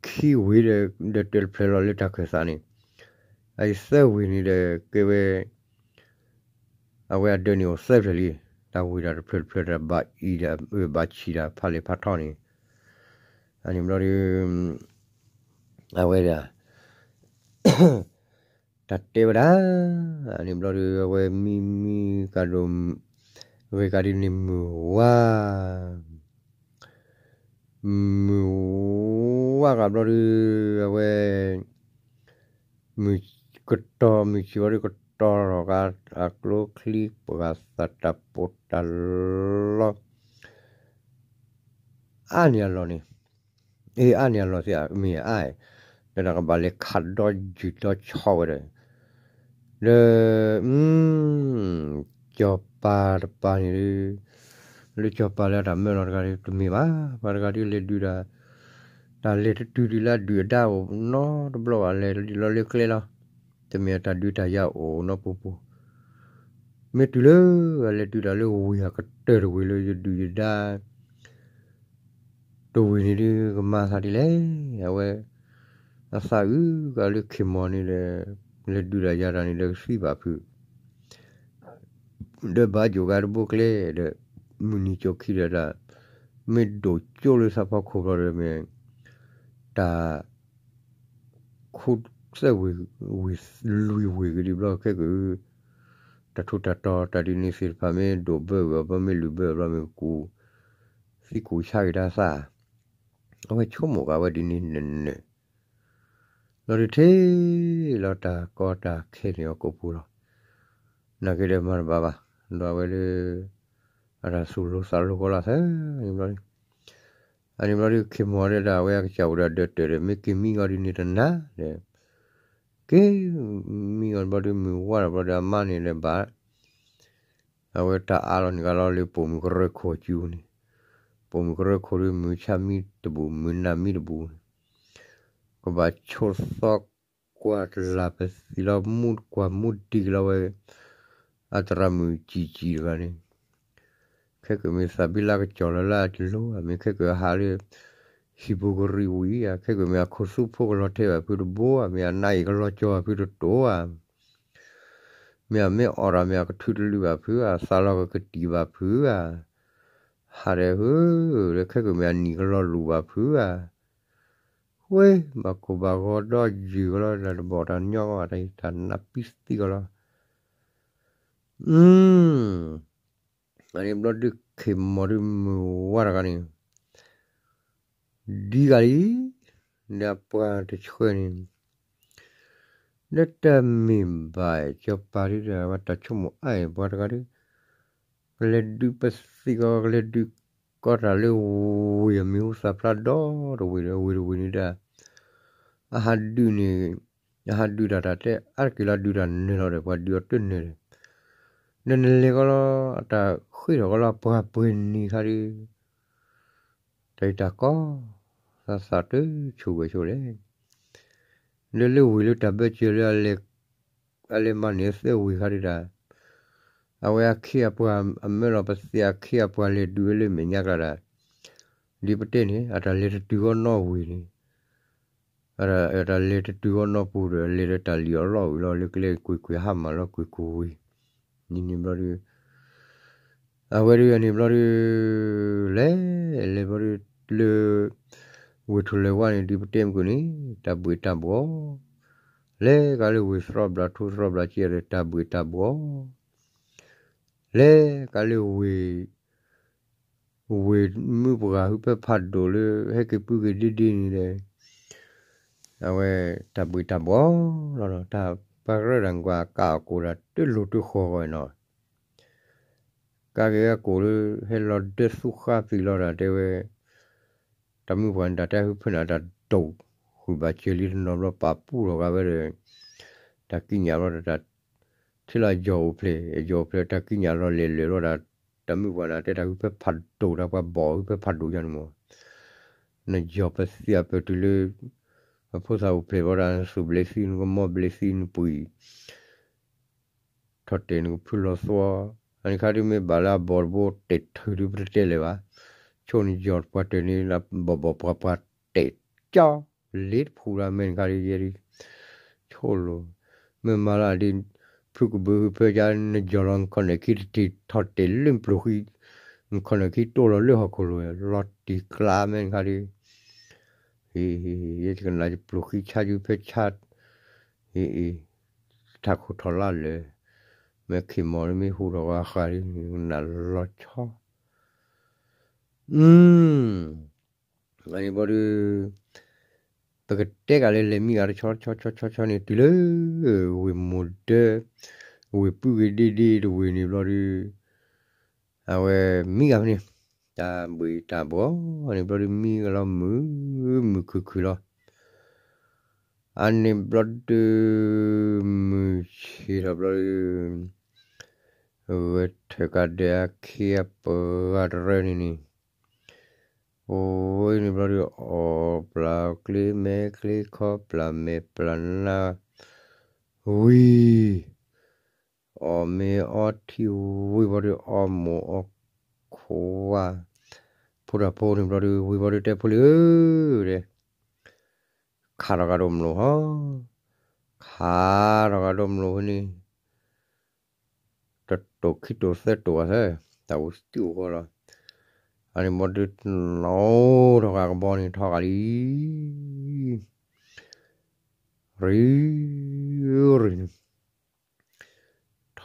ခံဝ့ၢ်ဒီး ဒၢးတၢတဖျၢၣ်လီၤလၢတၢ်ခၢၣ်သးန့ၣ်, အသၢဝ့ၢ်န့ၣ်ဒီး ကဲဝဲ အဝဲအဒၢးန့ၣ်အိၣ်သၢဖျၢၣ်လံ, တၢ်ဝ့ၢ်တၢ်တဖျၢၣ်တဖျၢၣ်တၢ်ဘၣ်အံၤဒီး ဘၣ်ဆံးဒီးဖးလဲၢ်ဖးထီန့ၣ်, အန့ၣ်ဘျီဒုး အဝဲဒၣ် တၢ်တဲဝဲဒၣ်, အန့ၣ်ဘျီဒုး အဝဲမံမံကဒီး ဂ့ၤကဒီးန့ၣ်မုၢ်ဝါ, မုၢ်ဝါကဘျီဒုး အဝဲ မုၢ်ကတီၤ မုၢ်ဆ့ၣ်ဘျီဒုးကတီၤထီၣ်ကဒီး အကျိချံပှၤသးတၢ်ပီးတၢ်လီ အါန့ၢ်အလီၢ်န့ၣ်, အ့ အါန့ၢ်အလီၢ်သ့ မ့ၢ်အါ, ဒီးတၢ်ကဘၣ်လဲၤခးဒီယုၢ်ဒီဆီဝဲဒီး, ဒီး စီၤပၤတပၤန့ၣ်ဒုး လၢစီၤပၤလၢအတၢ်မၢလီၤတဂၤဒုး တမ့ၢ်ဘၣ်, ပှၤတဂၤဒုးလဲၤဒုးဒၣ်, တၢ်လဲၤတတုၤဒံးလၢအဒုၣ်အဒါအိၣ်နီတဘျီဘၣ် လဲၤဒံးလီၤလၢကျဲလီၤ, တမ့ၢ်တၢ်ဒုးတၢ်ယၤအိၣ်နီပူၤပူၤ, မ့ၢ်တုၤလၢအလဲၤဒုးတၢ်လၢဝ့ၢ်အကတၢၢ်တဝ့ၢ်လၢယဒုၣ်ယဒါ တဝ့ၢ်န့ၣ်ဒုး ကမၤသးဒ်လဲၣ်, အဝဲ အသးအုးကလၢခ့ၢ်မီၢ်န့ၣ်ဒီး လဲၤဒုးတၢ်ယၤတၢ်န့ၣ်ဒီးကသံဘၣ်ဖုး, ဒီးဘၣ်ယိၣ်ဂၤတဘိကျဲဒီး မုၢ်နံၤကၠိခံဒီးတၢ် မ့ၢ်ဒိၣ်ကၠိလၢသးဖီခိၣ်ဘျီဒီးမ့ၢ် တၢ် ခူသၢဝ့ၢ် ဝ့ၢ်လွံၢ်ဝ့ၢ်ကဒံးဘျီခဲက တၢ်ထူးတၢ်တီၤတၢ်ဒ်န့ၣ်သ့ၣ်တဖၣ် မ့ၢ်ဒိၣ်ဘၢဝံၤအီၤ ဘၣ်မ့ၢ်လုၢ်ဘၢအီၤဘျီ မ့ၢ်ကူၣ်သံကူၣ်ဆါက့ၤတၢ်သး, အဝဲဆိကမိၣ်က့ၤဝဲဒ်န့ၣ်နၢၤနၢၤ လီၤဒုးထံၣ်လီၤတၢ်ကီတၢ်ခဲန့ၣ်အကိာ်ပူၤလီၤ. နာ်က့ဒီးမၤတဘၣ်ဘၣ်, ဒီးအဝဲလၢ အတၢ်သူၣ်လိသးလိကီလီၤသၢန့ၣ်ဘျီ, အန့ၣ်ဘျီဒုး ခ့ၢ်မီၢ်ဒီး အဝဲအကစၢ်အိၣ်ဒီးအဒၢးတၢၢ်ဒီး မ့ၢ်က့ၤမံကီဒ်န့ၣ်တနၤဒီး က့ၤမံကီဘျီဒုး မုၢ်ဝါဒီးဘျီဒီး အမါန့ၣ်ဒီးဘၣ် အဝဲတၢ်အါလီၤန့ၣ်ဂၤလီၤလၢပိာ်မုၣ်ကရၢခိၣ်အစုပူၤန့ၣ်, ပိာ်မုၣ်ကရၢခိၣ်ဒီး မုၢ်ဆၣ်မံတဘူး မုၢ်နၤမံတဘူးန့ၣ်, ကဘၣ်ဆိးသီကွၢ်တလၢ်ပသံလီၤ မူတကွၢ်မူဒံကလီၤဝဲ အသရၣ်မုၣ်ကၠံာ်ကၠံာ်တဂၤန့ၣ်, ခဲကမ့ၢ်သးဘံလါကစီၣ်လၢ်လၢ်တလိၤဧါ, မ့ၢ်ခဲကဟးလၢ ဟံၣ်ပူၤကရံၣ်ဝံၤဧါ, ခဲကမ့ၢ်အခိၣ်သူဖိကလီၤထဲဘၣ်ဖုတဘိဧါ, မ့ၢ်အနါအံၤကလီၤကၠီဘၣ်ဖုတတိၤဧါ, မ့ၢ်အမ့ၢ်အီၣ်တၢ် မ့ၢ်အကထုးတလုာ်ဘၣ်ဖုဧါ, သးလီၤကကတံၢ်ဘၣ်ဖုဧါ, ဟးဒီးဧၢ, ဒီးခဲကမ့ၢ်အနံၣ်ကလီၤလူၤဘၣ်ဖုဧါ, ဝ့ၢ်ဘၣ်ကိၢ်ဘၣ်ဂီၤဒီးယုၢ်ကလီၤ တၢ်တဘီၣ်တၢ်ညီကီး တၢ်နးပံသံကီးလီၤ. အန့ၣ်ဘျီဒုး ခ့ၢ်မီၢ်ဒုးမုၢ်ဝါတဂၤန့ၣ် ဒ်ဂၤလံ, ဒီးအပှၤတဆှၢန့ၣ် ဒီးတၢ်မ့ၢ်ဘၣ် စီၤပၤဒ်ဒီး အဝဲတၢ်ဆိကမိၣ်အါအံၤ ပှၤတဂၤဒီး ကလဲၤဒုးပသံကီး ကလဲၤဒုးကီးတၢ်လၢဝ့ၢ်အမံၤဟူသၣ်ဖျါဒီတဝ့ၢ်ဒီး ဝ့ၢ်တဝ့ၢ်န့ၣ်ဒီး အဟးဒုးန့ၣ် အဟးဒုးတၢ်တၢ်တဲအါတက့ၢ်လီၤ ဒုးတၢ်နၢၤလီၤဒီး ပှၤဒုးအီၤတနၢၤဒီး ဒီးနလဲၤကီးလီၤ အတၢ်ဃ့ထီၣ်ကီးလီၤ ပှၤပှဲၤနံၤခါဒီး တၢ်အံၤတၢ်ကီ သးသးတဆူၣ်ဝဲဆိလဲၣ်, လၢလၢဝ့ၢ်လၢတၢ်ဘၢစၢၤလၢ အလဲၤမၤန့ၢ်သၢဝ့ၢ်ခါဒံးဒၣ်, အဝဲအခ့အပှၤအမၢလီၤပသံးအခ့အပှၤလဲၤဒုးဝဲလၢမဲာ်ညါကျါဒၣ်, ဒ်ပတဲန့ၣ် အတၢ်လဲၤတတုၤဃီနီၣ်ဝ့ၢ်န့ၣ်, အတၢ်လဲၤတတုၤဃီနီၣ်ပူၤဒီး လဲၤဒီးတၢ်လံၣ်အီၤလီၢ်ဝံၤလီၤ လၢကျဲကွ့ၢ်ကွ့ၢ်ဟါမၢ်လီၤကွ့ၢ်ကွ့ၢ်ဝံၤ, န့ၣ်န့ၣ်ဘျီဒုး အဝဲဒုးအန့ၣ်ဘျီဒုး လဲၤလဲၤဘျီဒုး လၢ ဝ့ၢ်ထူၣ်လဲၤဝါန့ၣ် ဒ်ပတဲမုၢ်ကန့ၣ် တၢ်ဘှ့ၣ်တၢ်ဘှီၣ်, လဲၤကလၢဝ့ၢ်သရီဘျၣ်ထူသရီဘျၣ်က့ဒီး တၢ်ဘှ့ၣ်တၢ်ဘှီၣ်, လဲၤကလၢဝ့ၢ် ဝ့ၢ်မုၢ်ပှၢ်ဟုဖၢဖးဒိၣ်လၢ ဟဲက့ၤပုၢ်က့ၤဒ့ဒ့န့ၣ်ဒီး အဝဲတၢ်ဘှ့ၣ်တၢ်ဘှီၣ်လီၤ, တၢ်ပှၤကရၢတၢ်ကွၢ်ကၢ်အကိၣ်တၢ်တလိၤတဃီၤဂီၤနီၤ, ကးက့ၤအကိၣ်လၢ ဟဲလီၤဒၢသူဃါသံးလီၤတၢ်တဲဝဲ တၢ်မုၢ်ပှၢ်န့ၣ် တၢ်တဲဟုဖၢန့ၣ် တၢ်ဒိၣ်ဃုာ်ဘၣ်စၢၤလံတနီၤဘျီ ပာ်ပူၣ်ထီၣ်ဂၤဝဲဒီး တၢ်ကံးညာ်ဘျီဒီး ထံၣ်လီၤယီၤအိၣ်ဖျဲၣ် ယီၤအိၣ်ဖျဲၣ်တၢ်ကံးညာ်လီၤလဲၣ်လဲၣ်လီၤဒီး တၢ်မုၢ်ပှၢ်န့ၣ် တဲတၢ်ဟုဖၢဖးဒိၣ် တၢ်ပှၤဘီၣ်ဟုဖၢဖးဒိၣ်ယါန့ၣ်မး နယီၤပသံအပၢၢ်တုၤလၢ အဖိသၣ်အိၣ်ဖျဲၣ်ဘျီဒီး နသူၣ်ဘျ့းသံ နကမီၢ်ဘျ့းသံ နပှံၤ ထီၣ်တဲာ်နကဖုလီၤသွီ, အန့ၣ်ခါဒုးမ့ၢ်ဘၣ်လၢအဘီၣ်တဘိတဲာ်ထုးဒုးပတတဲလဲၣ်ဘၣ်, ဆိနယီၤပှၤတဲာ်န့ၣ် ဘီၣ်ဘီၣ်ပှၤပှၤတဲာ်ကၠီ လ့တဖှူလၢမဲာ်န့ၣ်ခါဒုးယဲဒုး ဆိလိၤ, မ့ၢ်မၤလၢဒ် ဖုကဘုးဟုဖၢကါ နယီၤလီၤနခီၣ်နဲၣ်ခံတထံၣ် ထီၣ်တဲာ်လၢနပျိၢ်ဃံ, နခီၣ်နဲၣ်ခံတိၢ်လီၤလၢဟီၣ်ခိၣ်လိၤ လီၤတံၢ်ကျါမဲာ်န့ၣ်ခါဒုး ဟ့ၣ် ယဲယကနၣ်ယပျိၢ်ဃံဆါဆါ, ဟ့ၣ် ထးခိၣ်ထီၣ်လါလၢာ်, မ့ၢ်ခ့ၢ်မီၢ်မ့ၢ်ဟူးထီၣ်ဂၤဃာ်ဒုး နကနၣ်လီၤဆီ, အန့ၣ်ဘျီဒုး ပကတဲကးလၢလဲၤမံဂၤတဆီဆီဆီဆီန့ၣ် တုၤလၢ ဝ့ၢ်မိၢ်ဒၢ ဝ့ၢ်ပုၢ်ဂ့ၤဒ့ဒ့တဝ့ၢ်န့ၣ်ဘျီဒုး အဝဲမံဂၤဖဲန့ၣ် တၢ်ဘှ့ၣ်တၢ်ဘှီၣ်န့ၣ်ဘျီဒုး မံဂၤလီၤမုာ်မုာ်ခုၣ်ခုၣ်လီၤ. အန့ၣ်ဘျီဒုး မုၢ်ဆ့ၣ်ထီၣ်ဘျီဒုး ဂဲၤထၢၣ်ကးဒီးအခ့အပှၤတရၢန့ၣ်န့ၣ် အိၣ်ဝဲန့ၣ်ဘျီဒုး အီၣ်ပျၢ်ကျ့မဲကျ့ခီပျၢ်မဲာ်ပျၢ်နါ ဝံၤ အီၣ်မ့ၤအီထံဝံၤဘျီဒုး အီမိၢ်အီခိၣ်ဝါ ဖိတၢ်ဖိန့ၣ်ဘျီဒုး ဝံၤဘျီဒုးတဲဖိလံဧၢ တဲ ခးထီၣ်ကဒီးမျိာ်ဟီ, ခးထီၣ်ကဒီးမျိာ်ဖဲန့ၣ် တတိာ်ခံတိာ်သၢတိာ်ဘၣ်သၢ, တၢ်အိၣ်သံအိၣ်ဂီၢ်လီၤ. အန့ၣ်ဘျီဒုး နီၣ်ထီၣ်ဂၤကဘီန့ၣ် ထီၣ်ဂၤလံ ရံၣ်ရံၣ်န့ၣ် ထီၣ်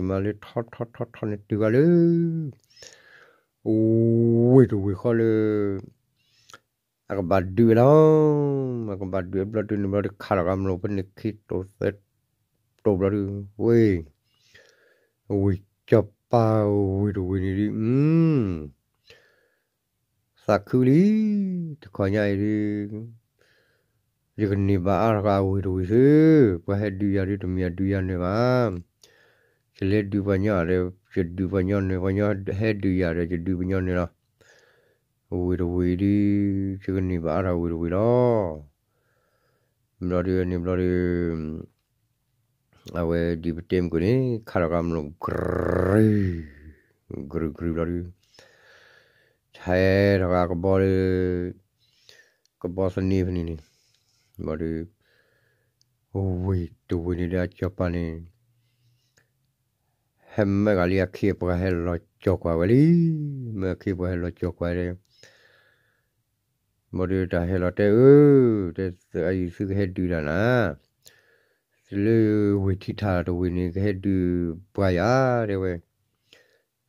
မၤလၢထီထီထီထီန့ၣ်တုၤဘၣ်လၢ ဝ့ၢ်တဝ့ၢ်ဃီလၢ အကဘၣ်ဒုးဝဲလီၤ. အကဘၣ်ဒုးအဘျီဒုးန့ၣ်ဘျီဒုး ခးထီၣ်ကမလိၣ်ဖဲန့ၣ်ခံတိၤသၢတိၤဘျီဒုး ဝ့ၢ် ဝ့ၢ်စီၤပၤဝ့ၢ်တဝ့ၢ်န့ၣ်ဒုး သးခုလံ, တခီညါအံၤဒုး ယကန့ၢ်ဘၣ်အါထီၣ်ဃာ်ဝ့ၢ်တဝ့ၢ်သု, ပှၤဟဲဒုးယၤဒုး တမ့ၢ်အဒုးယၤနၢၤဘၣ်. ယလဲၤဒုးပှၤညီဒီး ယဒုးပှၤညီနၢၤ, ပှၤညီဟဲဒုးယၤဒီး ယဒုးပှၤညီနၢၤလီၤ. ဝ့ၢ်တဝ့ၢ်ဒုး ယကန့ၢ်ဘၣ်အါထီၣ်ဝ့ၢ်တဝ့ၢ်လီၤ. ဘျီဒုးန့ၣ်ဘျီဒုး အဝဲဒ်ပတဲမုၢ်ကန့ၣ် ခးထီၣ်ကမလိၣ် ကြုး ကြုးကြုးဘျီဒုး ဆဲးထီၣ်ကဘီလၢ ကဘီသန့ဖဲန့ၣ်န့ၣ် ဘျီဒုး ဝ့ၢ်တဝ့ၢ်န့ၣ်ဒီးအစီၤပၤန့ၣ် ဟဲမၢကၤလံအခ့အပှၤဟဲလီၤကၠီၤကွၢ်ဝဲလံ. မၢအခ့အပှၤဟဲလီၤကၠီၤကွၢ်ဒီး ဘျီဒုးတၢ်ဟဲလီၤတဲအၢ တဲသုအအံၤသုကဟဲဒုးတၢ်နၤ, လၢဝ့ၢ်ထံထၣ်တဝ့ၢ်န့ၣ် ကဟဲဒုးပှၤယၤ တဲဝဲ.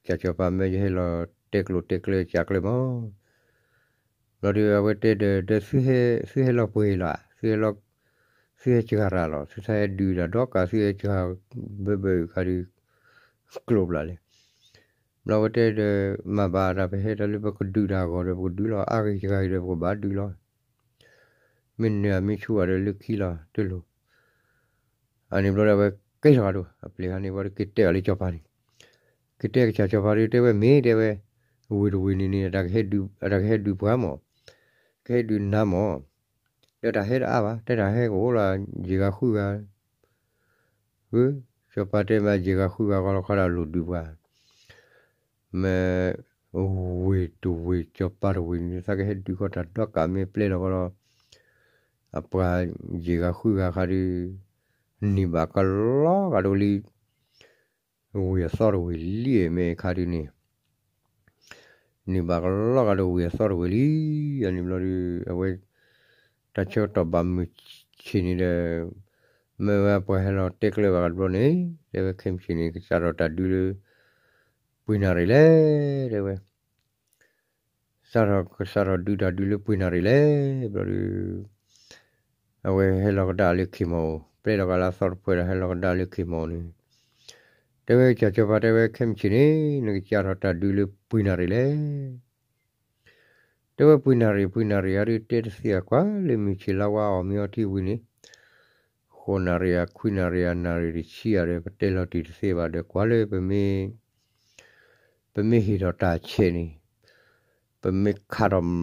ကစၢ်စီၤပၤမၢယဟဲလီၤတဲကျိၤတဲကျဲ ကစၢ်ကျဲမး. ဘျီဒုးအဝဲတဲဒီး ဒီးသုဟဲလီၤပှဲၤလီၤ, သုဟဲလီၤ, သုဟဲစှၤတၢ်လီၤ, သုဟဲဒုးတၢ်ဒီးကး သုဟဲစှၤ ဘၢဘၢခါဒုး ကျိၤဘျီလဲၣ်. ဘျီဝဲတဲဒီး မၤဘၣ်တၢ် ပဟဲတၢ်လၢပကဒုးတၢ်အဂီၢ်ဒီး ပကဒုးလီၤ, အါဂ့ၤစှၤဂ့ၤဒီး ပကဘၣ်ဒုးလီၤ. မ့ၢ်နၢၤအမ့ၢ်ဆူၣ်ဘၣ်ဒီးလၢခံလီၤ တလိၤ. အန့ၣ်ဘျီဒီးအဝဲကဲထီၣ်ကဒီး အပျဲၢ်ခါန့ၣ် ဘျီဒီးက့ၤတဲအီၤလၢစီၤပၤန့ၣ်, က့ၤတဲကစၢ်စီၤပၤဒုး တဲဝဲမ့ၢ် တဲဝဲ, ဝ့ၢ်တဝ့ၢ်န့ၣ်န့ၣ် အတၢ်ကဟဲဒုးပှၤမး, ကဟဲဒုးနၤမး, ဒီးတၢ်ဟဲတအါဘၣ်, တဲတၢ်ဟဲကအိၣ်လီၤ ယံာ်ဂၤဃုဂၤ ဝဲ, စီၤပၤတဲမ့ၢ်ယံာ်ဂၤဃုဂၤဃီလီၤ ခီဒၣ်လိၣ်ဒုးပှၤ, မ့ၢ်ဝ့ၢ်တဝ့ၢ်စီၤပၤတဝ့ၢ်န့ၣ် သးကဟဲဒုးဃီတၢ်ဒီးကး မ့ၢ်ပျဲလီၤဃီလီၤ, အပှၤယံာ်ဂၤဃုဂၤခါဒုး န့ၢ်ဘၣ်ကလီကဒီးလံ ဝ့ၢ်အသီတဝ့ၢ်လံ မ့ၢ်ခါဒုးန့ၣ် န့ၢ်ဘၣ်ကလီကဒီးဝ့ၢ်အသီတဝ့ၢ်လံ. အန့ၣ်ဘျီဒုး အဝဲ တၢ်ဆၢကတီၢ်ဘၣ်မုၢ်ဆ့ၣ်န့ၣ်ဒီး မ့ၢ်ဝဲပှၤဟဲလီၤတဲကျဲဘၣ်ကဒီးန့ၣ် တဲဝဲခဲမုၢ်ဆ့ၣ်န့ၣ် ကစးထီၣ်တၢ်ဒုးလၢ ပှ့ၤနၣ်ရံၣ်လဲၣ် တဲဝဲ စးထီၣ်ကစးထီၣ်ဒုးတၢ်ဒုးလၢပှ့ၤနၣ်ရံၣ်လဲၣ် ဘျီဒုး အဝဲဟဲလီၤကဒါလၢခ့ၢ်မီၣ်အိၣ် ပျဲလီၤကလၢအသီတဖှဲးဒီးဟဲလီၤကဒါလၢခ့ၢ်မီၣ်အိၣ်န့ၣ် တဲဝဲကစၢ်စီၤပၤတဲဝဲခဲမုၢ်ဆ့ၣ်န့ၣ် နကစးထီၣ်တၢ်ဒုးလၢပှ့ၤနၣ်ရံၣ်လဲၣ် တဲဝဲပှ့ၤနၣ်ရံၣ် ပှ့ၤနၣ်ရံၣ်အဒုးတဲတသ့အကွၢ်လၢမုၢ်ဆ့ၣ်လါဝါအီၣ်မ့ၤအီထံဝံၤန့ၣ် ဃိးနၣ်ရံၣ်အခွံနၣ်ရံၣ်အနၣ်ရံၣ်တဆံအဒီး ပတဲလီၤတံၢ်တသ့ဘၣ်ဒီးကွၢ်လၢ ပမ့ၢ်ဟ့ၣ်ထီၣ်တၢ်ဆဲးန့ၣ် ပမ့ၢ်ခးထီၣ်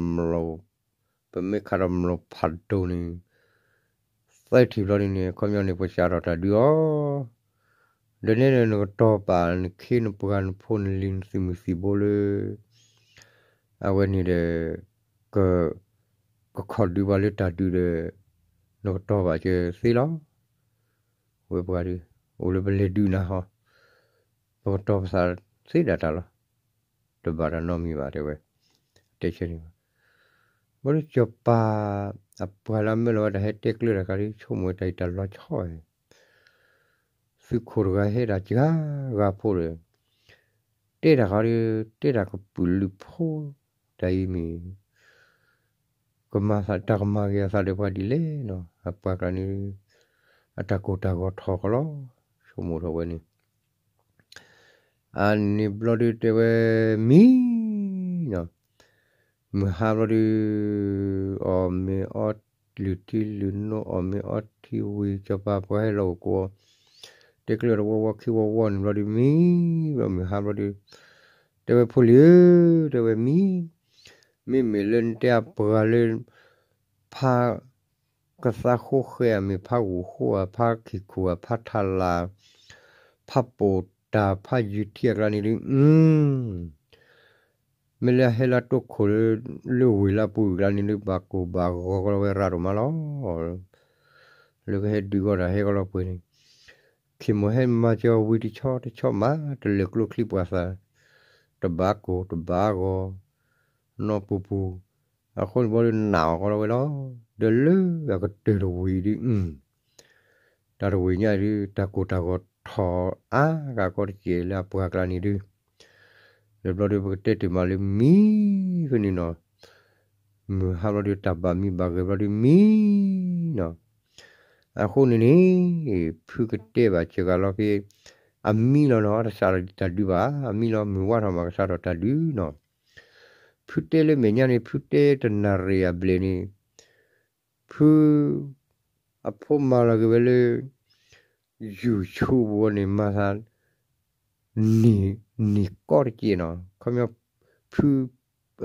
ပမ့ၢ်ခးထီၣ်မျိာ်ဖးဒိၣ်န့ၣ် သၢထံၣ်ဘျီန့ၣ်န့ၣ် အခီပညီန့ၣ် ပစးထီၣ်တၢ်ဒုးအီၤ ဒီးနဲဒၣ်နကတီၤပာ်နခ့နပှၤနဖိနလံၤနသုးမုၢ်သံၣ်ဘိလၢ အဝဲန့ၣ်ဒီး က ကခီၣ်ဒုးပှၤလၢတၢ်ဒုးဒီး နကတီၤပာ်ကသ့လီၤ. ဝဲပှၤဒုး အိၣ်လၢပလဲၤဒုးနၤဟီ ပကတီၤပသးသ့ဒၣ်တၢ်လီၤ. တဘၣ်တၢ်နီတမံၤဘၣ် တဲဝဲ တဲဆၢန့ၣ်ဘၣ်. ဘၣ်ဒီးစီၤပၤ အပှၤလၢအမၢလီၤဝဲတၢ်ဟဲတဲကျၢၤတၢ်ခါဒုး ဆိကမိၣ်တၢ်အံၤတၢ်လီၤဆီဧါ သုးခိၣ်တဂၤဟဲဒၣ်စှၤဂၤဖိဒီး တဲတၢ်ခါဒုး တဲတၢ်ကပုာ်လုးဖိ တၢ်အံၤမ့ၢ် ကမၤသးတၢ်ကမၤဂ့ၤအသးဒီးပှၤဒ်လဲၣ်နီၤ အပှၤကျါန့ၣ် အတၢ်ကိၢ်တၢ်ဂီၤထီၣ်ကလီၤ ဆိကမိၣ်ထီၣ်ဝဲန့ၣ် အန့ၣ်ဘျီဒုးတဲဝဲမံနီၤ မုၢ်ဟါဘျီဒုး အီၣ်မ့ၤအီလုၢ်ထံလုၢ်နိအီၣ်မ့ၤအီထံဝံၤ စီၤပၤပှၤဟဲလီၤအိၣ်ကိး တဲကျၢၤတဝီဝီခံဝီဝီန့ၣ်ဘျီဒုးမံ ဘျီမုၢ်ဟါဘျီဒုး တဲဝဲဖိလံၤဧၢ တဲဝဲမံ မ့မ့ၢ်လၢနတဲအပှၤလၢ ဖါ ကသါဃိဃဲအမ့ၢ်ဖါဂိၢ်ဃိဧါ ဖါခံၣ်ခိၣ်ဧါ ဖါထးလၢ် ဖါပိာ်တၢ် ဖါယုၢ်ထံအကျါန့ၣ်ဒုး မ့ၢ်လၢအဟဲလၢတိခိၣ်လၢ လၢဝ့ၢ်လၢပူၤအကျါန့ၣ်ဒုး ဘၣ်ကိၢ်ဘၣ်ဂီၤကလီၤဝဲရၤဒိၣ်မးလီၤ. လၢကဟဲဒုးဂီၢ်တၢ်ဟဲကလီၤပှဲၤန့ၣ် ခ့ၢ်မီၣ်ဟဲမၤစၢၤဝံၤတဆီတဆီမး တလၢာ်ကျိချံပှၤသး တဘၣ်ကိၢ်တဘၣ်ဂီၤ နီၢ်ပူၤပူၤ, အဃိန့ၣ်ဘျီဒုးနာ်အီၤကီးလီၤဝဲလီၤ. ဒီးလၢအကတၢၢ်တဝံၤဒုး တၢ်တဝံၤညါဒုး တၢ်ကိၢ်တၢ်ဂီၤထီၣ်အါဂၤကီးတက့ၢ်လၢအပှၤကျါန့ၣ်ဒုး, ဒီးဘျီဒုးပကတဲတ့ၢ်မးလၢမံဖဲန့ၣ်နီၤ, မုၢ်ဟါဘျီဒုးတၢ်ဘၣ်မံဘၣ်ဂဲၤဘျီဒုးမံနီၤ, အဃိန့ၣ်န့ၣ် ဖုကတဲဘၣ်စှၤဂၤလီၤက့ၤ, အမံလီၤနီၤ တစးထီၣ်တၢ်ဒုးဘၣ်, အမံလီၤမုၢ်ဝါထီၣ်မးကစးထီၣ်တၢ်ဒုးနီၤ, ဖုတဲလၢမဲာ်ညါန့ၣ် ဖုတဲတနၣ်ရံၣ်အဘျဲၣ်န့ၣ်, ဖု အဖိမၤလီၤက့ၤဝဲလၢ YouTube ပူၤန့ၣ် မၤသး န့ၢ်ကီတက့ၢ်နီၤ, ခီပညီ ဖု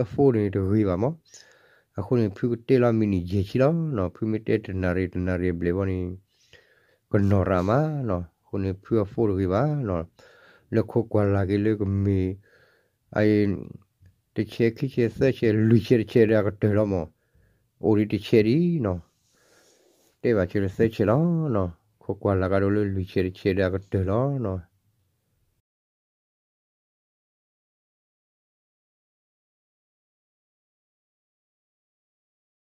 အဖိန့ၣ်တဂ့ၤဘၣ်မး, အဃိန့ၣ် ဖုကတဲလီၤမံးနံးယဲၢ်ဆံလီၤနီၤ, ဖုမ့ၢ်တဲတနၣ်ရံၣ်တနၣ်ရံၣ်အဘျဲၣ်ဘီန့ၣ် ကနီၢ်ရၣ်မးနီၤ, အဃိန့ၣ် ဖုအဖိတဂ့ၤဘၣ်နီၤ, လၢခိးကွၢ်လၢ်က့ၤလၢကမ့ၢ် အ တဆဲးခံဆဲးသၢဆဲးလွံၢ်ဆဲးတဆဲးဒီးအကတၢၢ်လီၤမး, အိၣ်ဒံးတဆဲးဒံးနီၤ, တဲဘၣ်စၢၤလၢသၢဆဲးလီၤနီၤ, ခိးကွၢ်လၢ်ကဒီးလၢလွံၢ်ဆဲးတဆဲးဒီးအကတၢၢ်လီၤနီၤ,